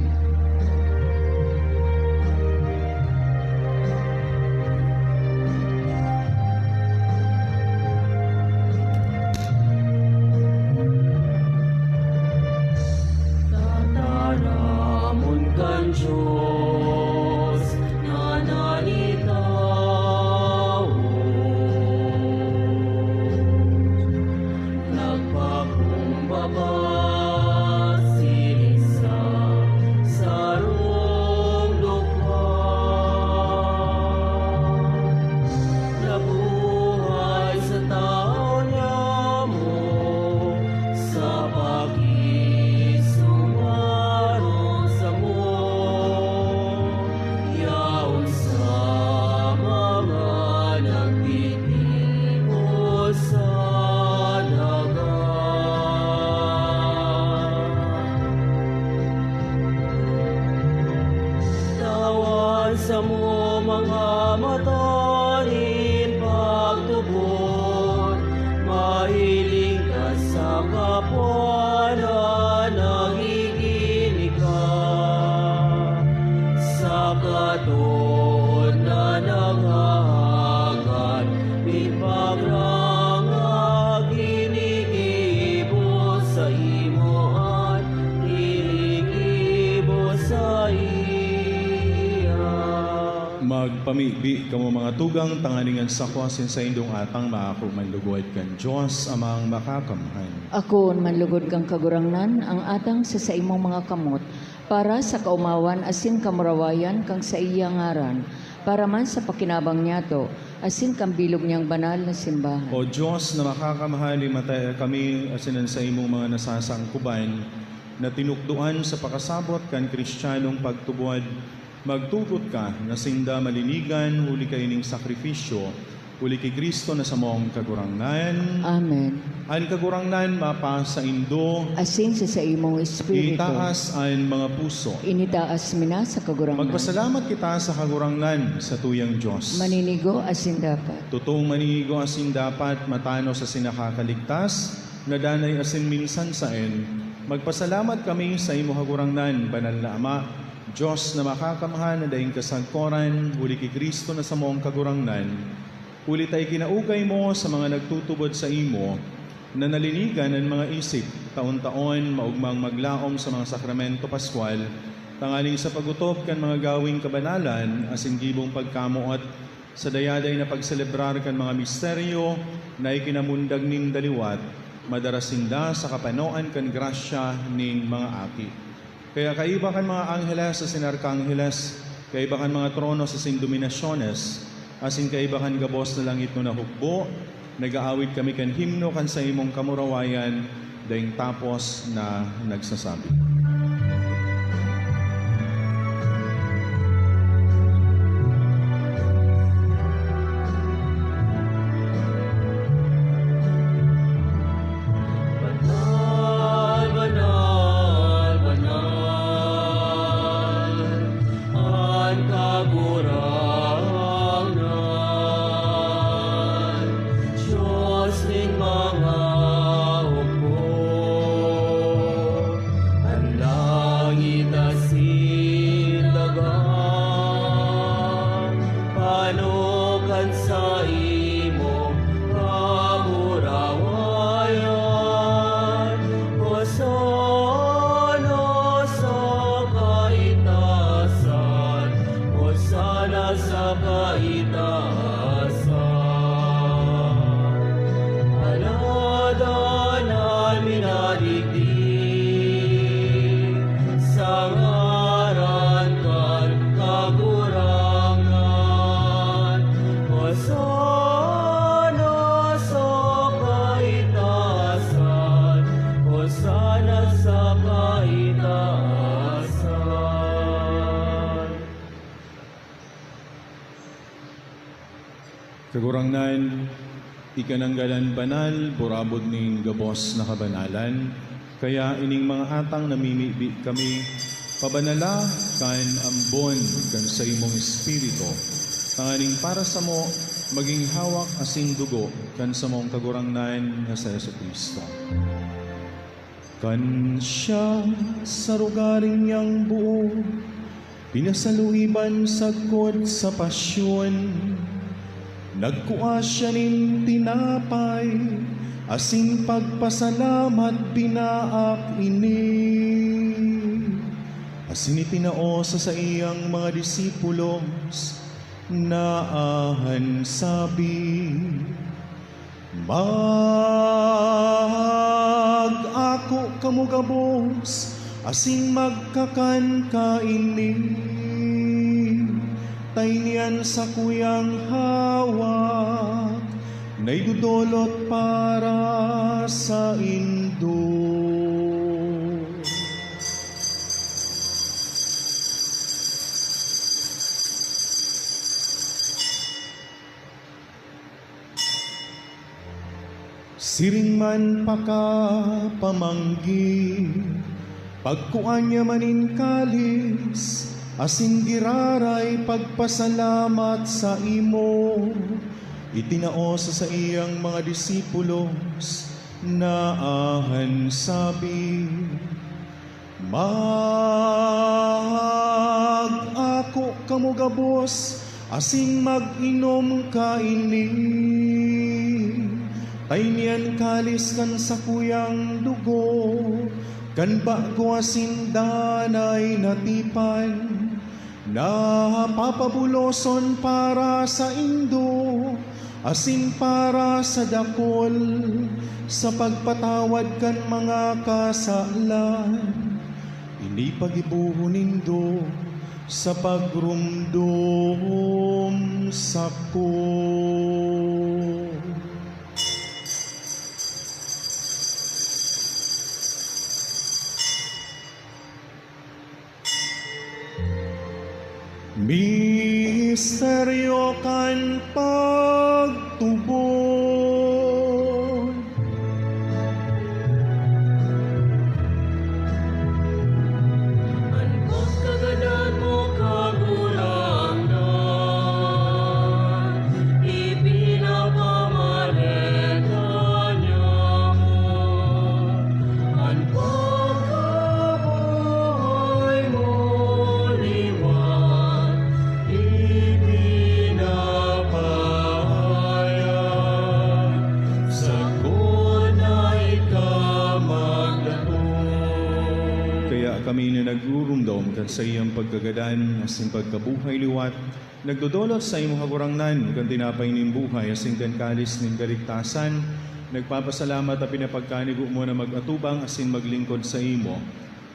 Dios na nagtawo, nagpakumbaba sining sa sarong dukha. Nabuhay sa tahaw niya mo, sa pakisumaro samo, yaon sa mga nagtitibo sa daga. Tawan samo mga mata nin pagtubod, mahiling ka sa kapwa na nagiginikan, sa katon na naghahagad nin pagrangag, ginigibo saimo an ginigibo saiya. Magpamibi kamo, mga tugang, tanganing an sakwa asin saindong atang maako man lugod kan Dios Amang Makakamhan. Akoon man lugod kan Kagurangnan ang atang sa saimong mga kamot, para sa kaomawan asin kamurawayan kan saiya ngaran, para man sa pakinabang niyato asin kan bilog niyang banal na simbahan. O Dios na Makakamhan, limataya kami asin an saimong mga nasasangkuban na tinukdoan sa pakasabot kan Cristianong pagtubod. Magtugot ka na sinda malinigan huli kaining sakrifisyo, huli ki Cristo na samong Kagurangnan. Amen. An Kagurangnan mapasaindo. Asin sa saimong espiritu. Itaas an mga puso. Initaas mi na sa Kagurangnan. Magpasalamat kita sa Kagurangnan, satuyang Dios. Maninigo asin dapat. Totong maninigo asin dapat, matanos asin nakakaligtas, na danay asin minsan saen. Magpasalamat kami sa imo, Kagurangnan, Banal na Ama, Dios na Makakamhan na daing kasagkoran, huli ki Cristo na samong Kagurangnan, huli ta ikinaugay mo sa mga nagtutubod saimo na nalinigan an mga isip, taon-taon maogmang maglaom sa mga sakramento paskwal, tanganing sa pag-otob kan mga gawing kabanalan asin gibong pagkamoot, sa dayaday na pagselebrar kan mga misteryo na ikinamundag ninda liwat, madara sinda sa kapanoan kan grasya nin mga aki. Kaya kaiba kan mga angheles asin arkangheles, kaiba kan mga tronos asin dominasyones, asin kaiba kan gabos na langitnon na hukbo, nag-aawit kami kan himno kan saimong kamurawayan, daing tapos na nagsasabi. Banal, banal, banal an Kagurangnan, Dios nin mga hukbo. An langit asin daga pano kan saimong kamurawayan. Hosana sa kaitaasan, Hosana sa kaitaasan. Alada na minadigdi sa ngaran kan Kagurangnan. Hosana sa kaitaasan, Hosana sa kaitaasan. Kagurangnan, ika nanggad an banal, burabod nin gabos na kabanalan. Kaya ining mga atang namimibi kami, pabanala kan ambon kan saimong Espiritu, tanganing para samo magin hawak asin dugo kan samong Kagurangnan na si Jesu-Cristo. Kan siya sa rogaring niyang buo, pinasaluiban sagkod sa pasyon, nagkua siya nin tinapay asin pagpasalamat binaak ini, Asin itinao sa saiyang mga disipulos na ahan sabi, "Mag-ako kamo gabos asin magkakan kaini, ta ini an sakuyang hawak na idodolot para saindo." Siring man pakapamanggi, pagkua niya man nin kalis, asin giraray pagpasalamat sa imo, itinao sa saiyang mga disipulos na ahan sabi, "Mag-ako kamo gabos asin mag-inom kaini. Ta ini an kalis kan sakuyang dugo kan bago asin danay na tipan, na papabuloson para saindo asin para sa dakol sa pagpatawad kan mga kasalan. Ini paggibohon nindo sa pagromdom sako." Misteryo kan pagtubod. An pagkagadan mo, Kagurangnan, ipinapamareta niamo. An pagkabuhay mo liwat ipinapahayag, sagkod na ika magdatong. Kaya kami na nagrurumdom kan saiyang pagkagadan asin pagkabuhay liwat, nagdodolot saimo, Kagurangnan, kan tinapay nin buhay asin kan kalis nin kaligtasan, nagpapasalamat ta pinapagkanigo mo na mag-atubang asin maglingkod saimo.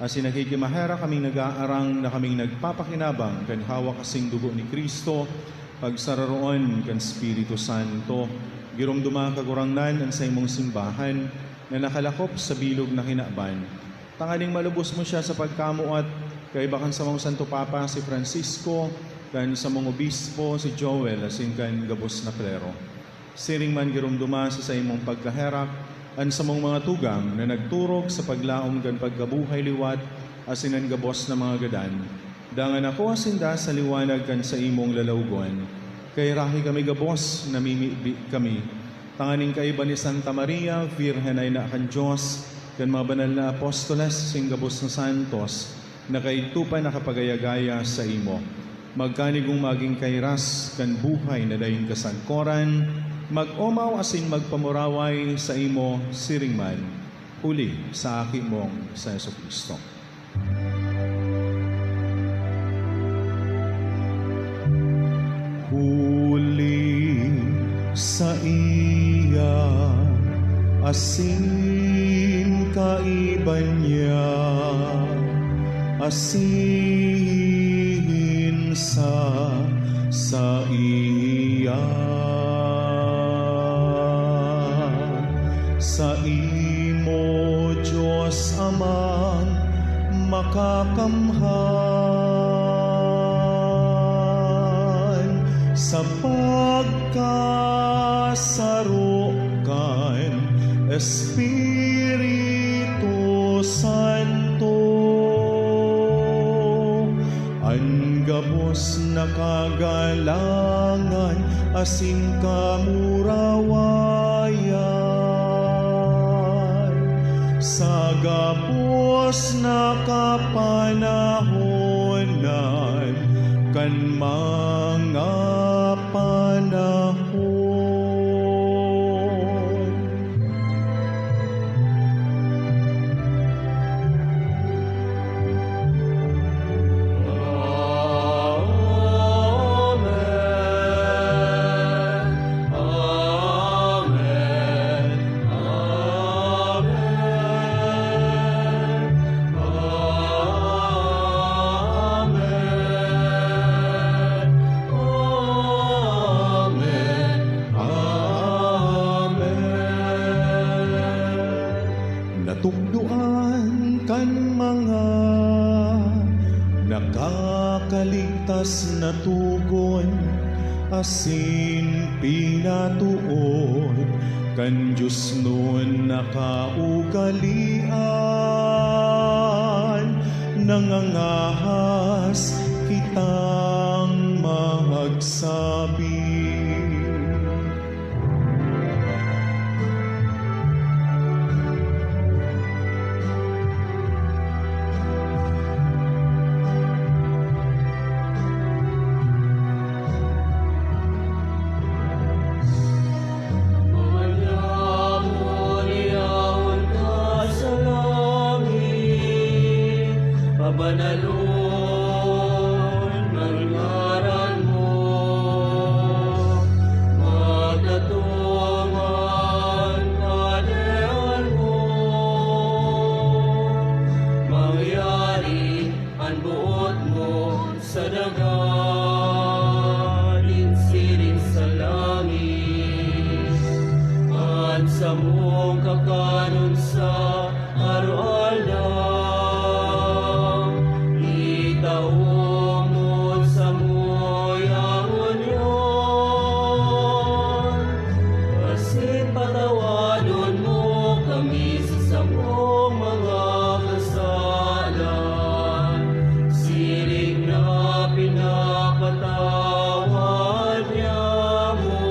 Asin nakikimaherak kaming nag-aarang na kaming nagpapakinabang kan hawak asin dugo ni Cristo, pagsararoon kan Espiritu Santo. Giromdoma, Kagurangnan, an saimong simbahan na nakalakop sa bilog na kinaban, tanganing malubos mo siya sa pagkamuot, kaiba kan samong Santo Papa si Francisco, kan samong Obispo si Joel, asin kan gabos na klero. Siring man giromdoma sa saimong pagkaherak an samong mga tugang na nagturog sa paglaom kan pagkabuhay liwat asin an gabos na mga gadan. Dangan akoa sinda sa liwanag kan saimong lalawgon. Kaya rahi kami gabos, namimibi kami, tanganing kaiba ni Santa Maria, Birhen na ina kan Dios, kan mga banal na apostoles, asin gabos na santos, na kaidto pa nakapagaya-gaya saimo. Magkanigong magin kairas kan buhay na daing kasagkoran, mag-omaw asin magpamuraway saimo siring man, huli sa Aki mong si Jesu-Cristo. Huli saiya, asin kaiba niya, asin sa saiya. Saimo, Dios Amang makakamhan, sa pagkasaro kan Espiritu Santo, an gabos na kagalangan asin kamurawayan sa gabos na kapanahonan kan mga panahon. na tugon asin pinatuod kan Dios nun na kaugalean, nangangahas kitang magsabi. Manyamo ni ahon ka sa langit, pabanalon an ngaran mo, magdatong an kahadean mo, mangyari an boot mo sa daga nin siring sa langit. An samong kakanon sa aroaldaw, itao mo samo yaon ngunyan, asin patawadon mo kami sa samong mga kasalan, siring na pinapatawad niamo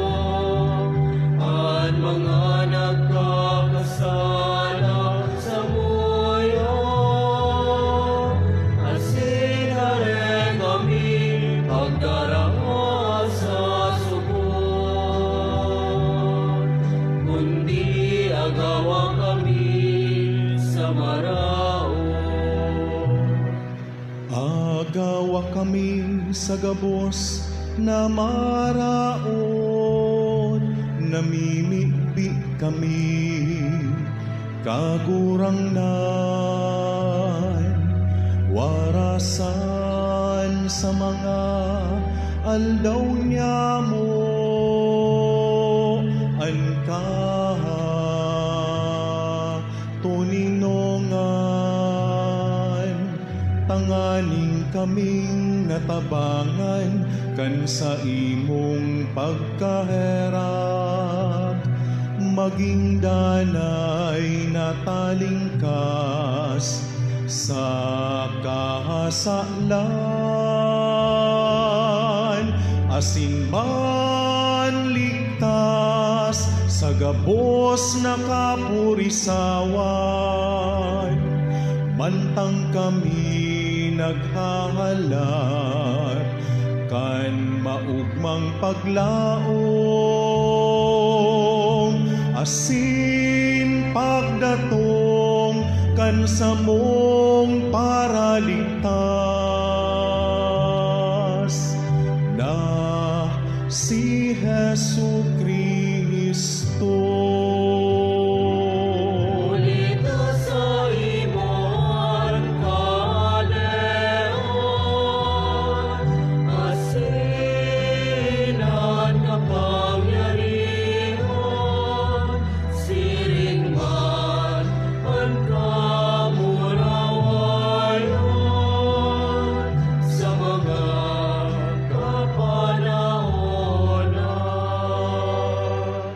an mga nagkakasala samuya, asin dai kami pagdarama sa sugod, kundi agawa kami sa maraot. Agawa kami sa gabos na maraot, namimibi kami, Kagurangnan, warasan sa mga aldaw niamo an katoninongan, tanganing kaming natabangan kan saimong pagkaherak, maging danay na talingkas sa kasalan, asin manligtas sa gabos na kapurisawan, mantang kami naghahalat kan maugmang paglaom asin pagdatong kan samong Paraligtas na si Jesu-Cristo. Huli ta saimo an kahadean, asin an kapangyarihan, siring man an kamurawayan sa mga kapanahonan.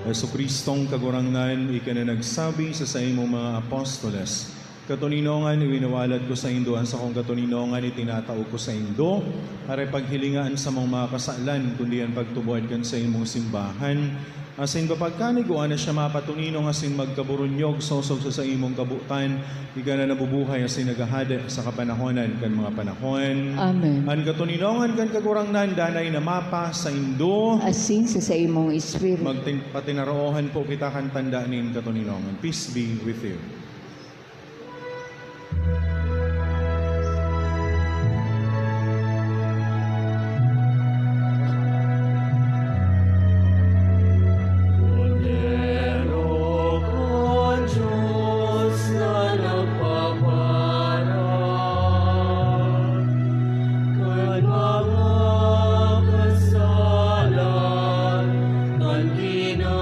Jesu-Cristong Kagurangnan, ika na nagsabi sa saimong mga apostoles, "Katoninongan, iwinawalat ko saindo an sakong katoninongan itinatao ko saindo. Aray paghilinga an samong mga kasalan, kundi an pagtubod kan saimong simbahan. Asin papagkanig, igwa na siya mapatoninong asin magkaburunyog sosog sa saimong kabotan, ika na nabubuhay asin naghahade sa kapanahonan kan mga panahon." Amen. An katoninongan kan Kagurangnan danay na mapasaindo. Asin sa saimong espiritu. Magtin-, patinaroohan po kita kan tanda nin katoninongan. Peace be with you. Kordero kan Dios na nagpaparan kan mga kasalan kan kinaban.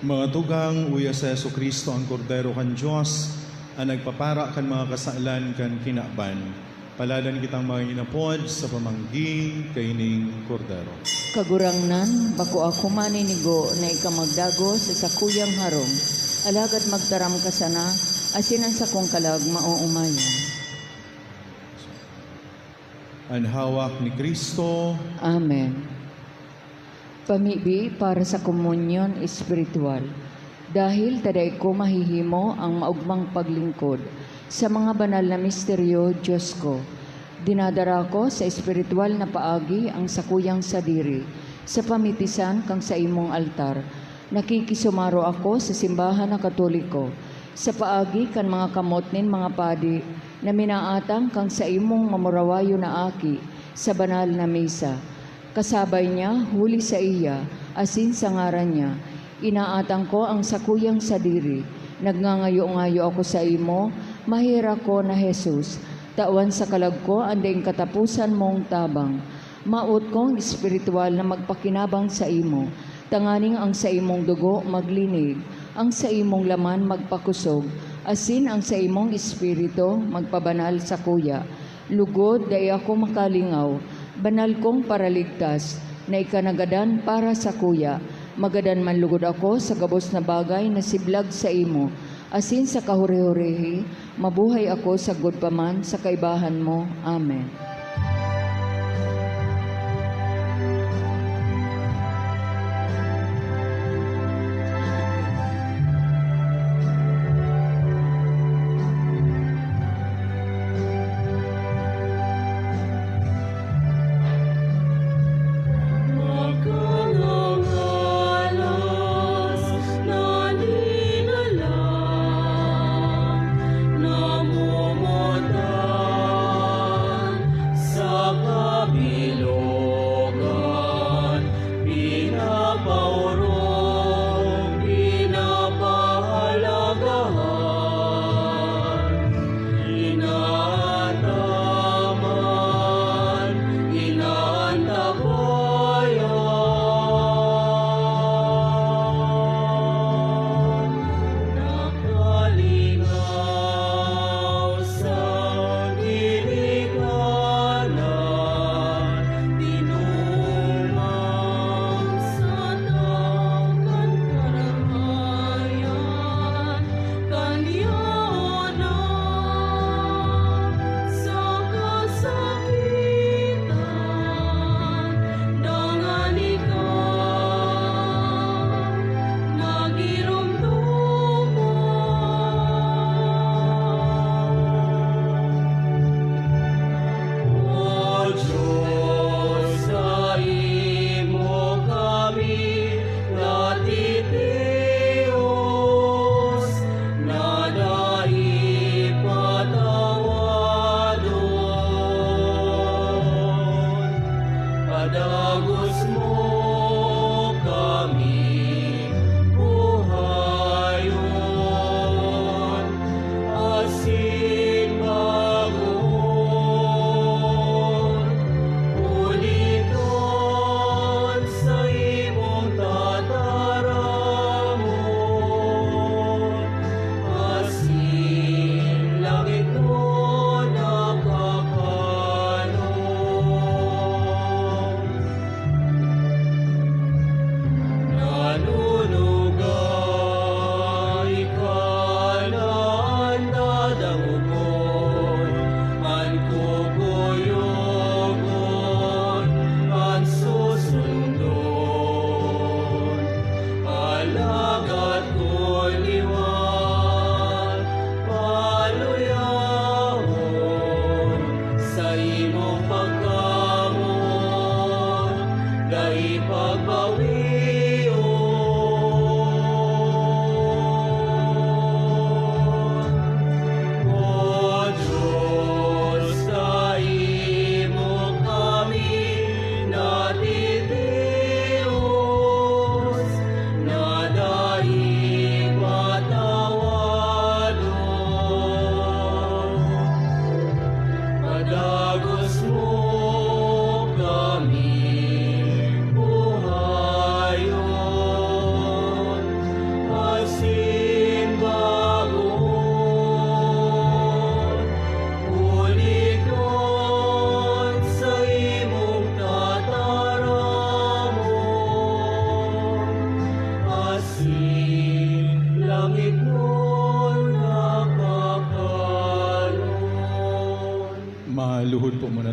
Mga tugang, uya si Jesu-Cristo, an Kordero kan Dios, an nagpapara kan mga kasalan kan kinaban. Paladan kitang mga inapod sa pamanggi kaining Kordero. Kagurangnan, bako ako maninigo na ika magdagos sa sakuyang harong, alagad magtaram ka sana, asin an sakong kalag maoomayan. An hawak ni Cristo. Amen. Pamibi para sa komunyon espiritual. Dahil ta dai ko mahihimo ang maogmang paglingkod sa mga banal na misteryo, Dios ko, dinadara ko sa espiritual na paagi ang sakuyang sadiri sa pamitisan kan saimong altar. Nakikisumaro ako sa simbahan na Katoliko sa paagi kan mga kamot nin mga padi na minaatang kan saimong mamurawayon na Aki sa banal na misa. Kasabay niya, huli saiya, asin sa ngaran niya, inaatang ko an sakuyang sadiri. Nagngangayo-ngayo ako saimo, maherak ko na Jesus, tawan sa kalag ko an daing kataposan mong tabang. Mawot kong espiritual na magpakinabang saimo, tanganing an saimong dugo maglinig, an saimong laman magpakosog, asin an saimong espiritu magpabanal sakuya. Lugod dai ako makalingaw, banal kong Paraligtas, na ika nagadan para sakuya. Magadan man lugod ako sa gabos na bagay na siblag saimo, asin sa kahuri-hurihi, mabuhay ako sagkod pa man sa kaibahan mo. Amen. Nagkakalangalas na linalang, namumutan sa kabilugan, pinapaorong, pinapahalagahan, inaandaman, inaantabayan, nakalingaw sa ginikanan, tinumang sa tangkan karamayan. Kan yaon na sa kasakitan, dangan ikaw nagiromdoman. O Diyos, saimo kami natitios na dai patawadon. Padagos mo kami buhayon asin bagoon, huli kan saimong tataramon, asin langit mo nakakanon.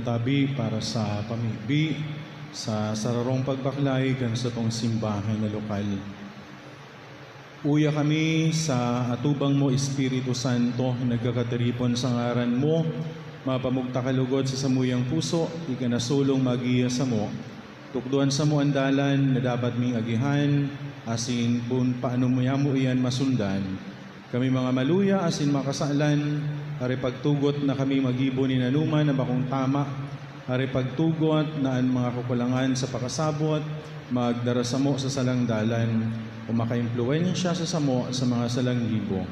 Tabi para sa pamibi sa sararong pagbaklay kan satong simbahan na lokal. Uya kami sa atubang mo, Espiritu Santo, nagkakatiripon sa ngaran mo, mapamugtak ka lugod sa samuyang puso, ika na solong magiya samo. Tukdoan samo an dalan na dapat ming agihan, asin kun paano mo yamo iyan masundan, kami mga maluya asin makasalan, aray pagtugot na kami maggibo nin anoman na bakong tama, aray pagtugot na an mga kakulangan sa pakasabot magdara samo sa salang dalan o makaimpluwensya sa samo sa mga salang gibo.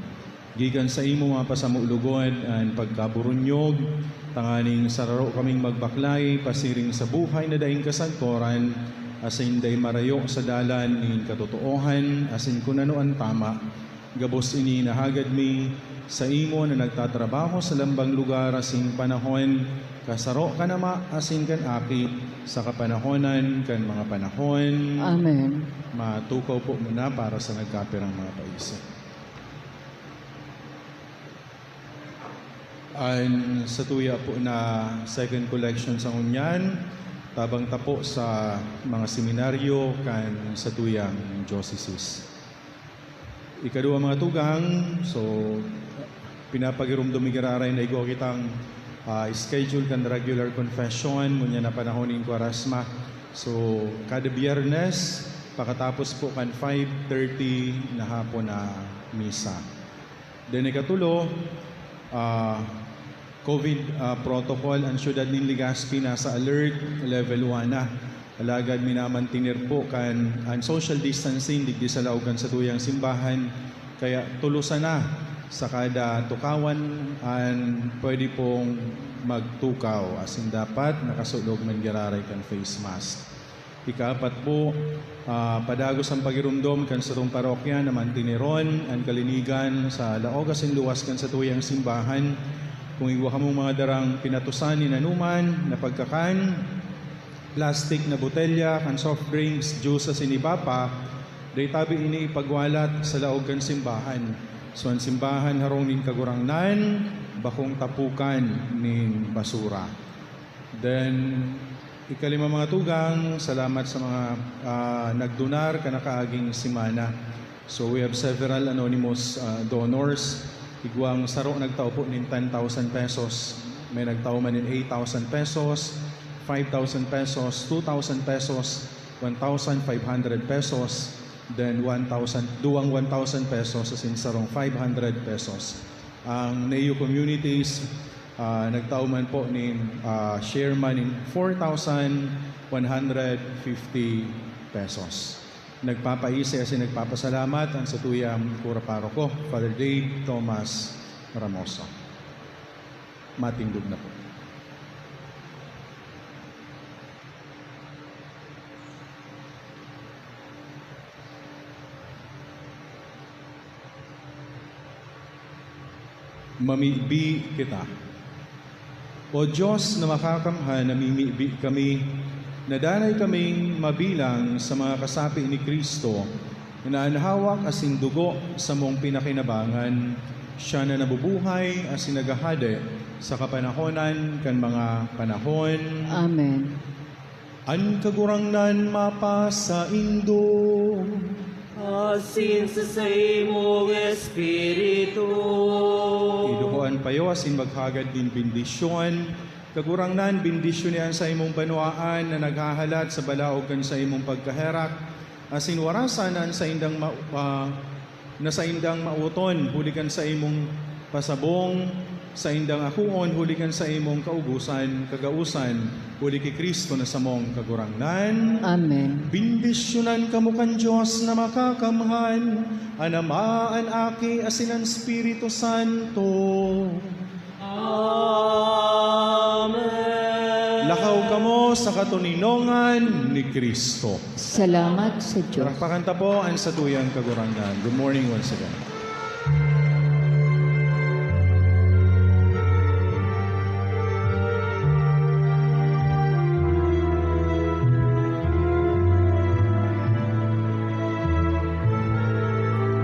Gikan saimo mapasamo lugod an pagkaburunyog, tanganing sararo kaming magbaklay pasiring sa buhay na daing kasagkoran, asin dai marayo sa dalan nin katotoohan asin kun ano an tama. Gabos ini inahagad mi saimo na nagtatrabaho sa lambang lugar asin panahon, kasaro kan Ama asin kan Aki, sa kapanahonan kan mga panahon. Amen. Matukaw po muna para sa nagkapirang mga paisip. An satuya po na second collection sa ngunyan, tabang ta po sa mga seminaryo kan satuyang diocese. Ikaduwa, mga tugang, so, pinapagiromdom mi giraray na igwa kitang, ah, schedule kan regular confession, ngunyan na panahon nin Kwaresma. So, kada Biyernes, pakatapos po kan five thirty na hapon na misa. Then, ikatulo, ah, COVID, ah, protocol, an siyudad nin Legazpi nasa alert level one na. Alagad minamantener po kan, an social distancing digdi sa laog kan satuyang simbahan, kaya tulo sana sa kada tukawan an pwede pong magtukaw, asin dapat nakasulog man giraray kan face mask. Ikaapat po, ah, padagos an pagiromdom kan satong parokya na manteneron an kalinigan sa laog asin luwas kan satuyang simbahan. Kung igwa kamong mga darang pinatusan nin anoman na pagkakan, plastik na botelya kan soft drinks, juice asin iba pa, dai tabi ini ipagwalat sa laog kan simbahan. So, an simbahan harong nin Kagurangnan, bakong tapokan nin basura. Then, ikalima, mga tugang, salamat sa mga, ah, nagdonar kan nakaaging semana. So, we have several anonymous, ah, donors. Igwang saro nagtao po nin ten thousand pesos. May nagtao man nin eight thousand pesos, five thousand pesos, two thousand pesos, one thousand five hundred pesos, then one thousand, duwang one thousand pesos, asin sarong five hundred pesos. Ang Neo Communities, ah, nagtao man po nin, ah, share man nin four thousand one hundred fifty pesos. Nagpapaisi asin nagpapasalamat ang satuyang kura paroko, Father Dave Thomas Ramoso. Matindog na po. Mamibi kita. O Dios na makakamhan, namimibi kami na danay kaming mabilang sa mga kasapi ni Cristo, na an hawak asin dugo samong pinakinabangan, siya na nabubuhay asin naghahade sa kapanahonan kan mga panahon. Amen. An Kagurangnan mapasaindo. Asin sa saimong espiritu. Idukoan payo asin maghagad nin bendisyon. Kagurangnan, bendisyoni an saimong banwaan na naghahalat sa balaog kan saimong pagkaherak, asin warasan an saindang ma-, ah, na saindang mawoton huli kan saimong pasabong, saindang akoon huli kan saimong kaugosan, kagaosan, huli ki Cristo na samong Kagurangnan. Amen. Bendisyonan kamo kan Dios na Makakamhan, an Ama, an Aki, asin an Espiritu Santo. Amen. Lakaw kamo sa katoninongan ni Cristo. Salamat sa Diyos. Palakpakan ta po an satuyang Kagurangnan. Good morning once again.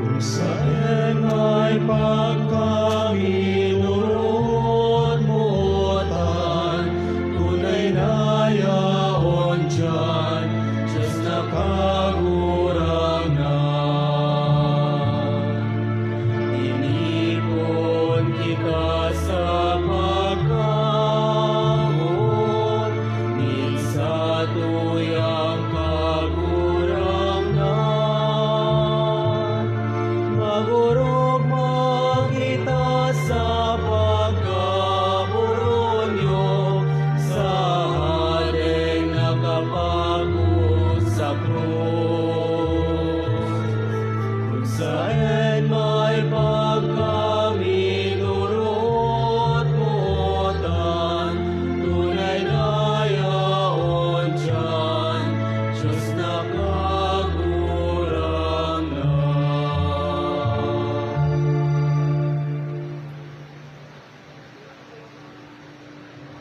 Kung saen may pag-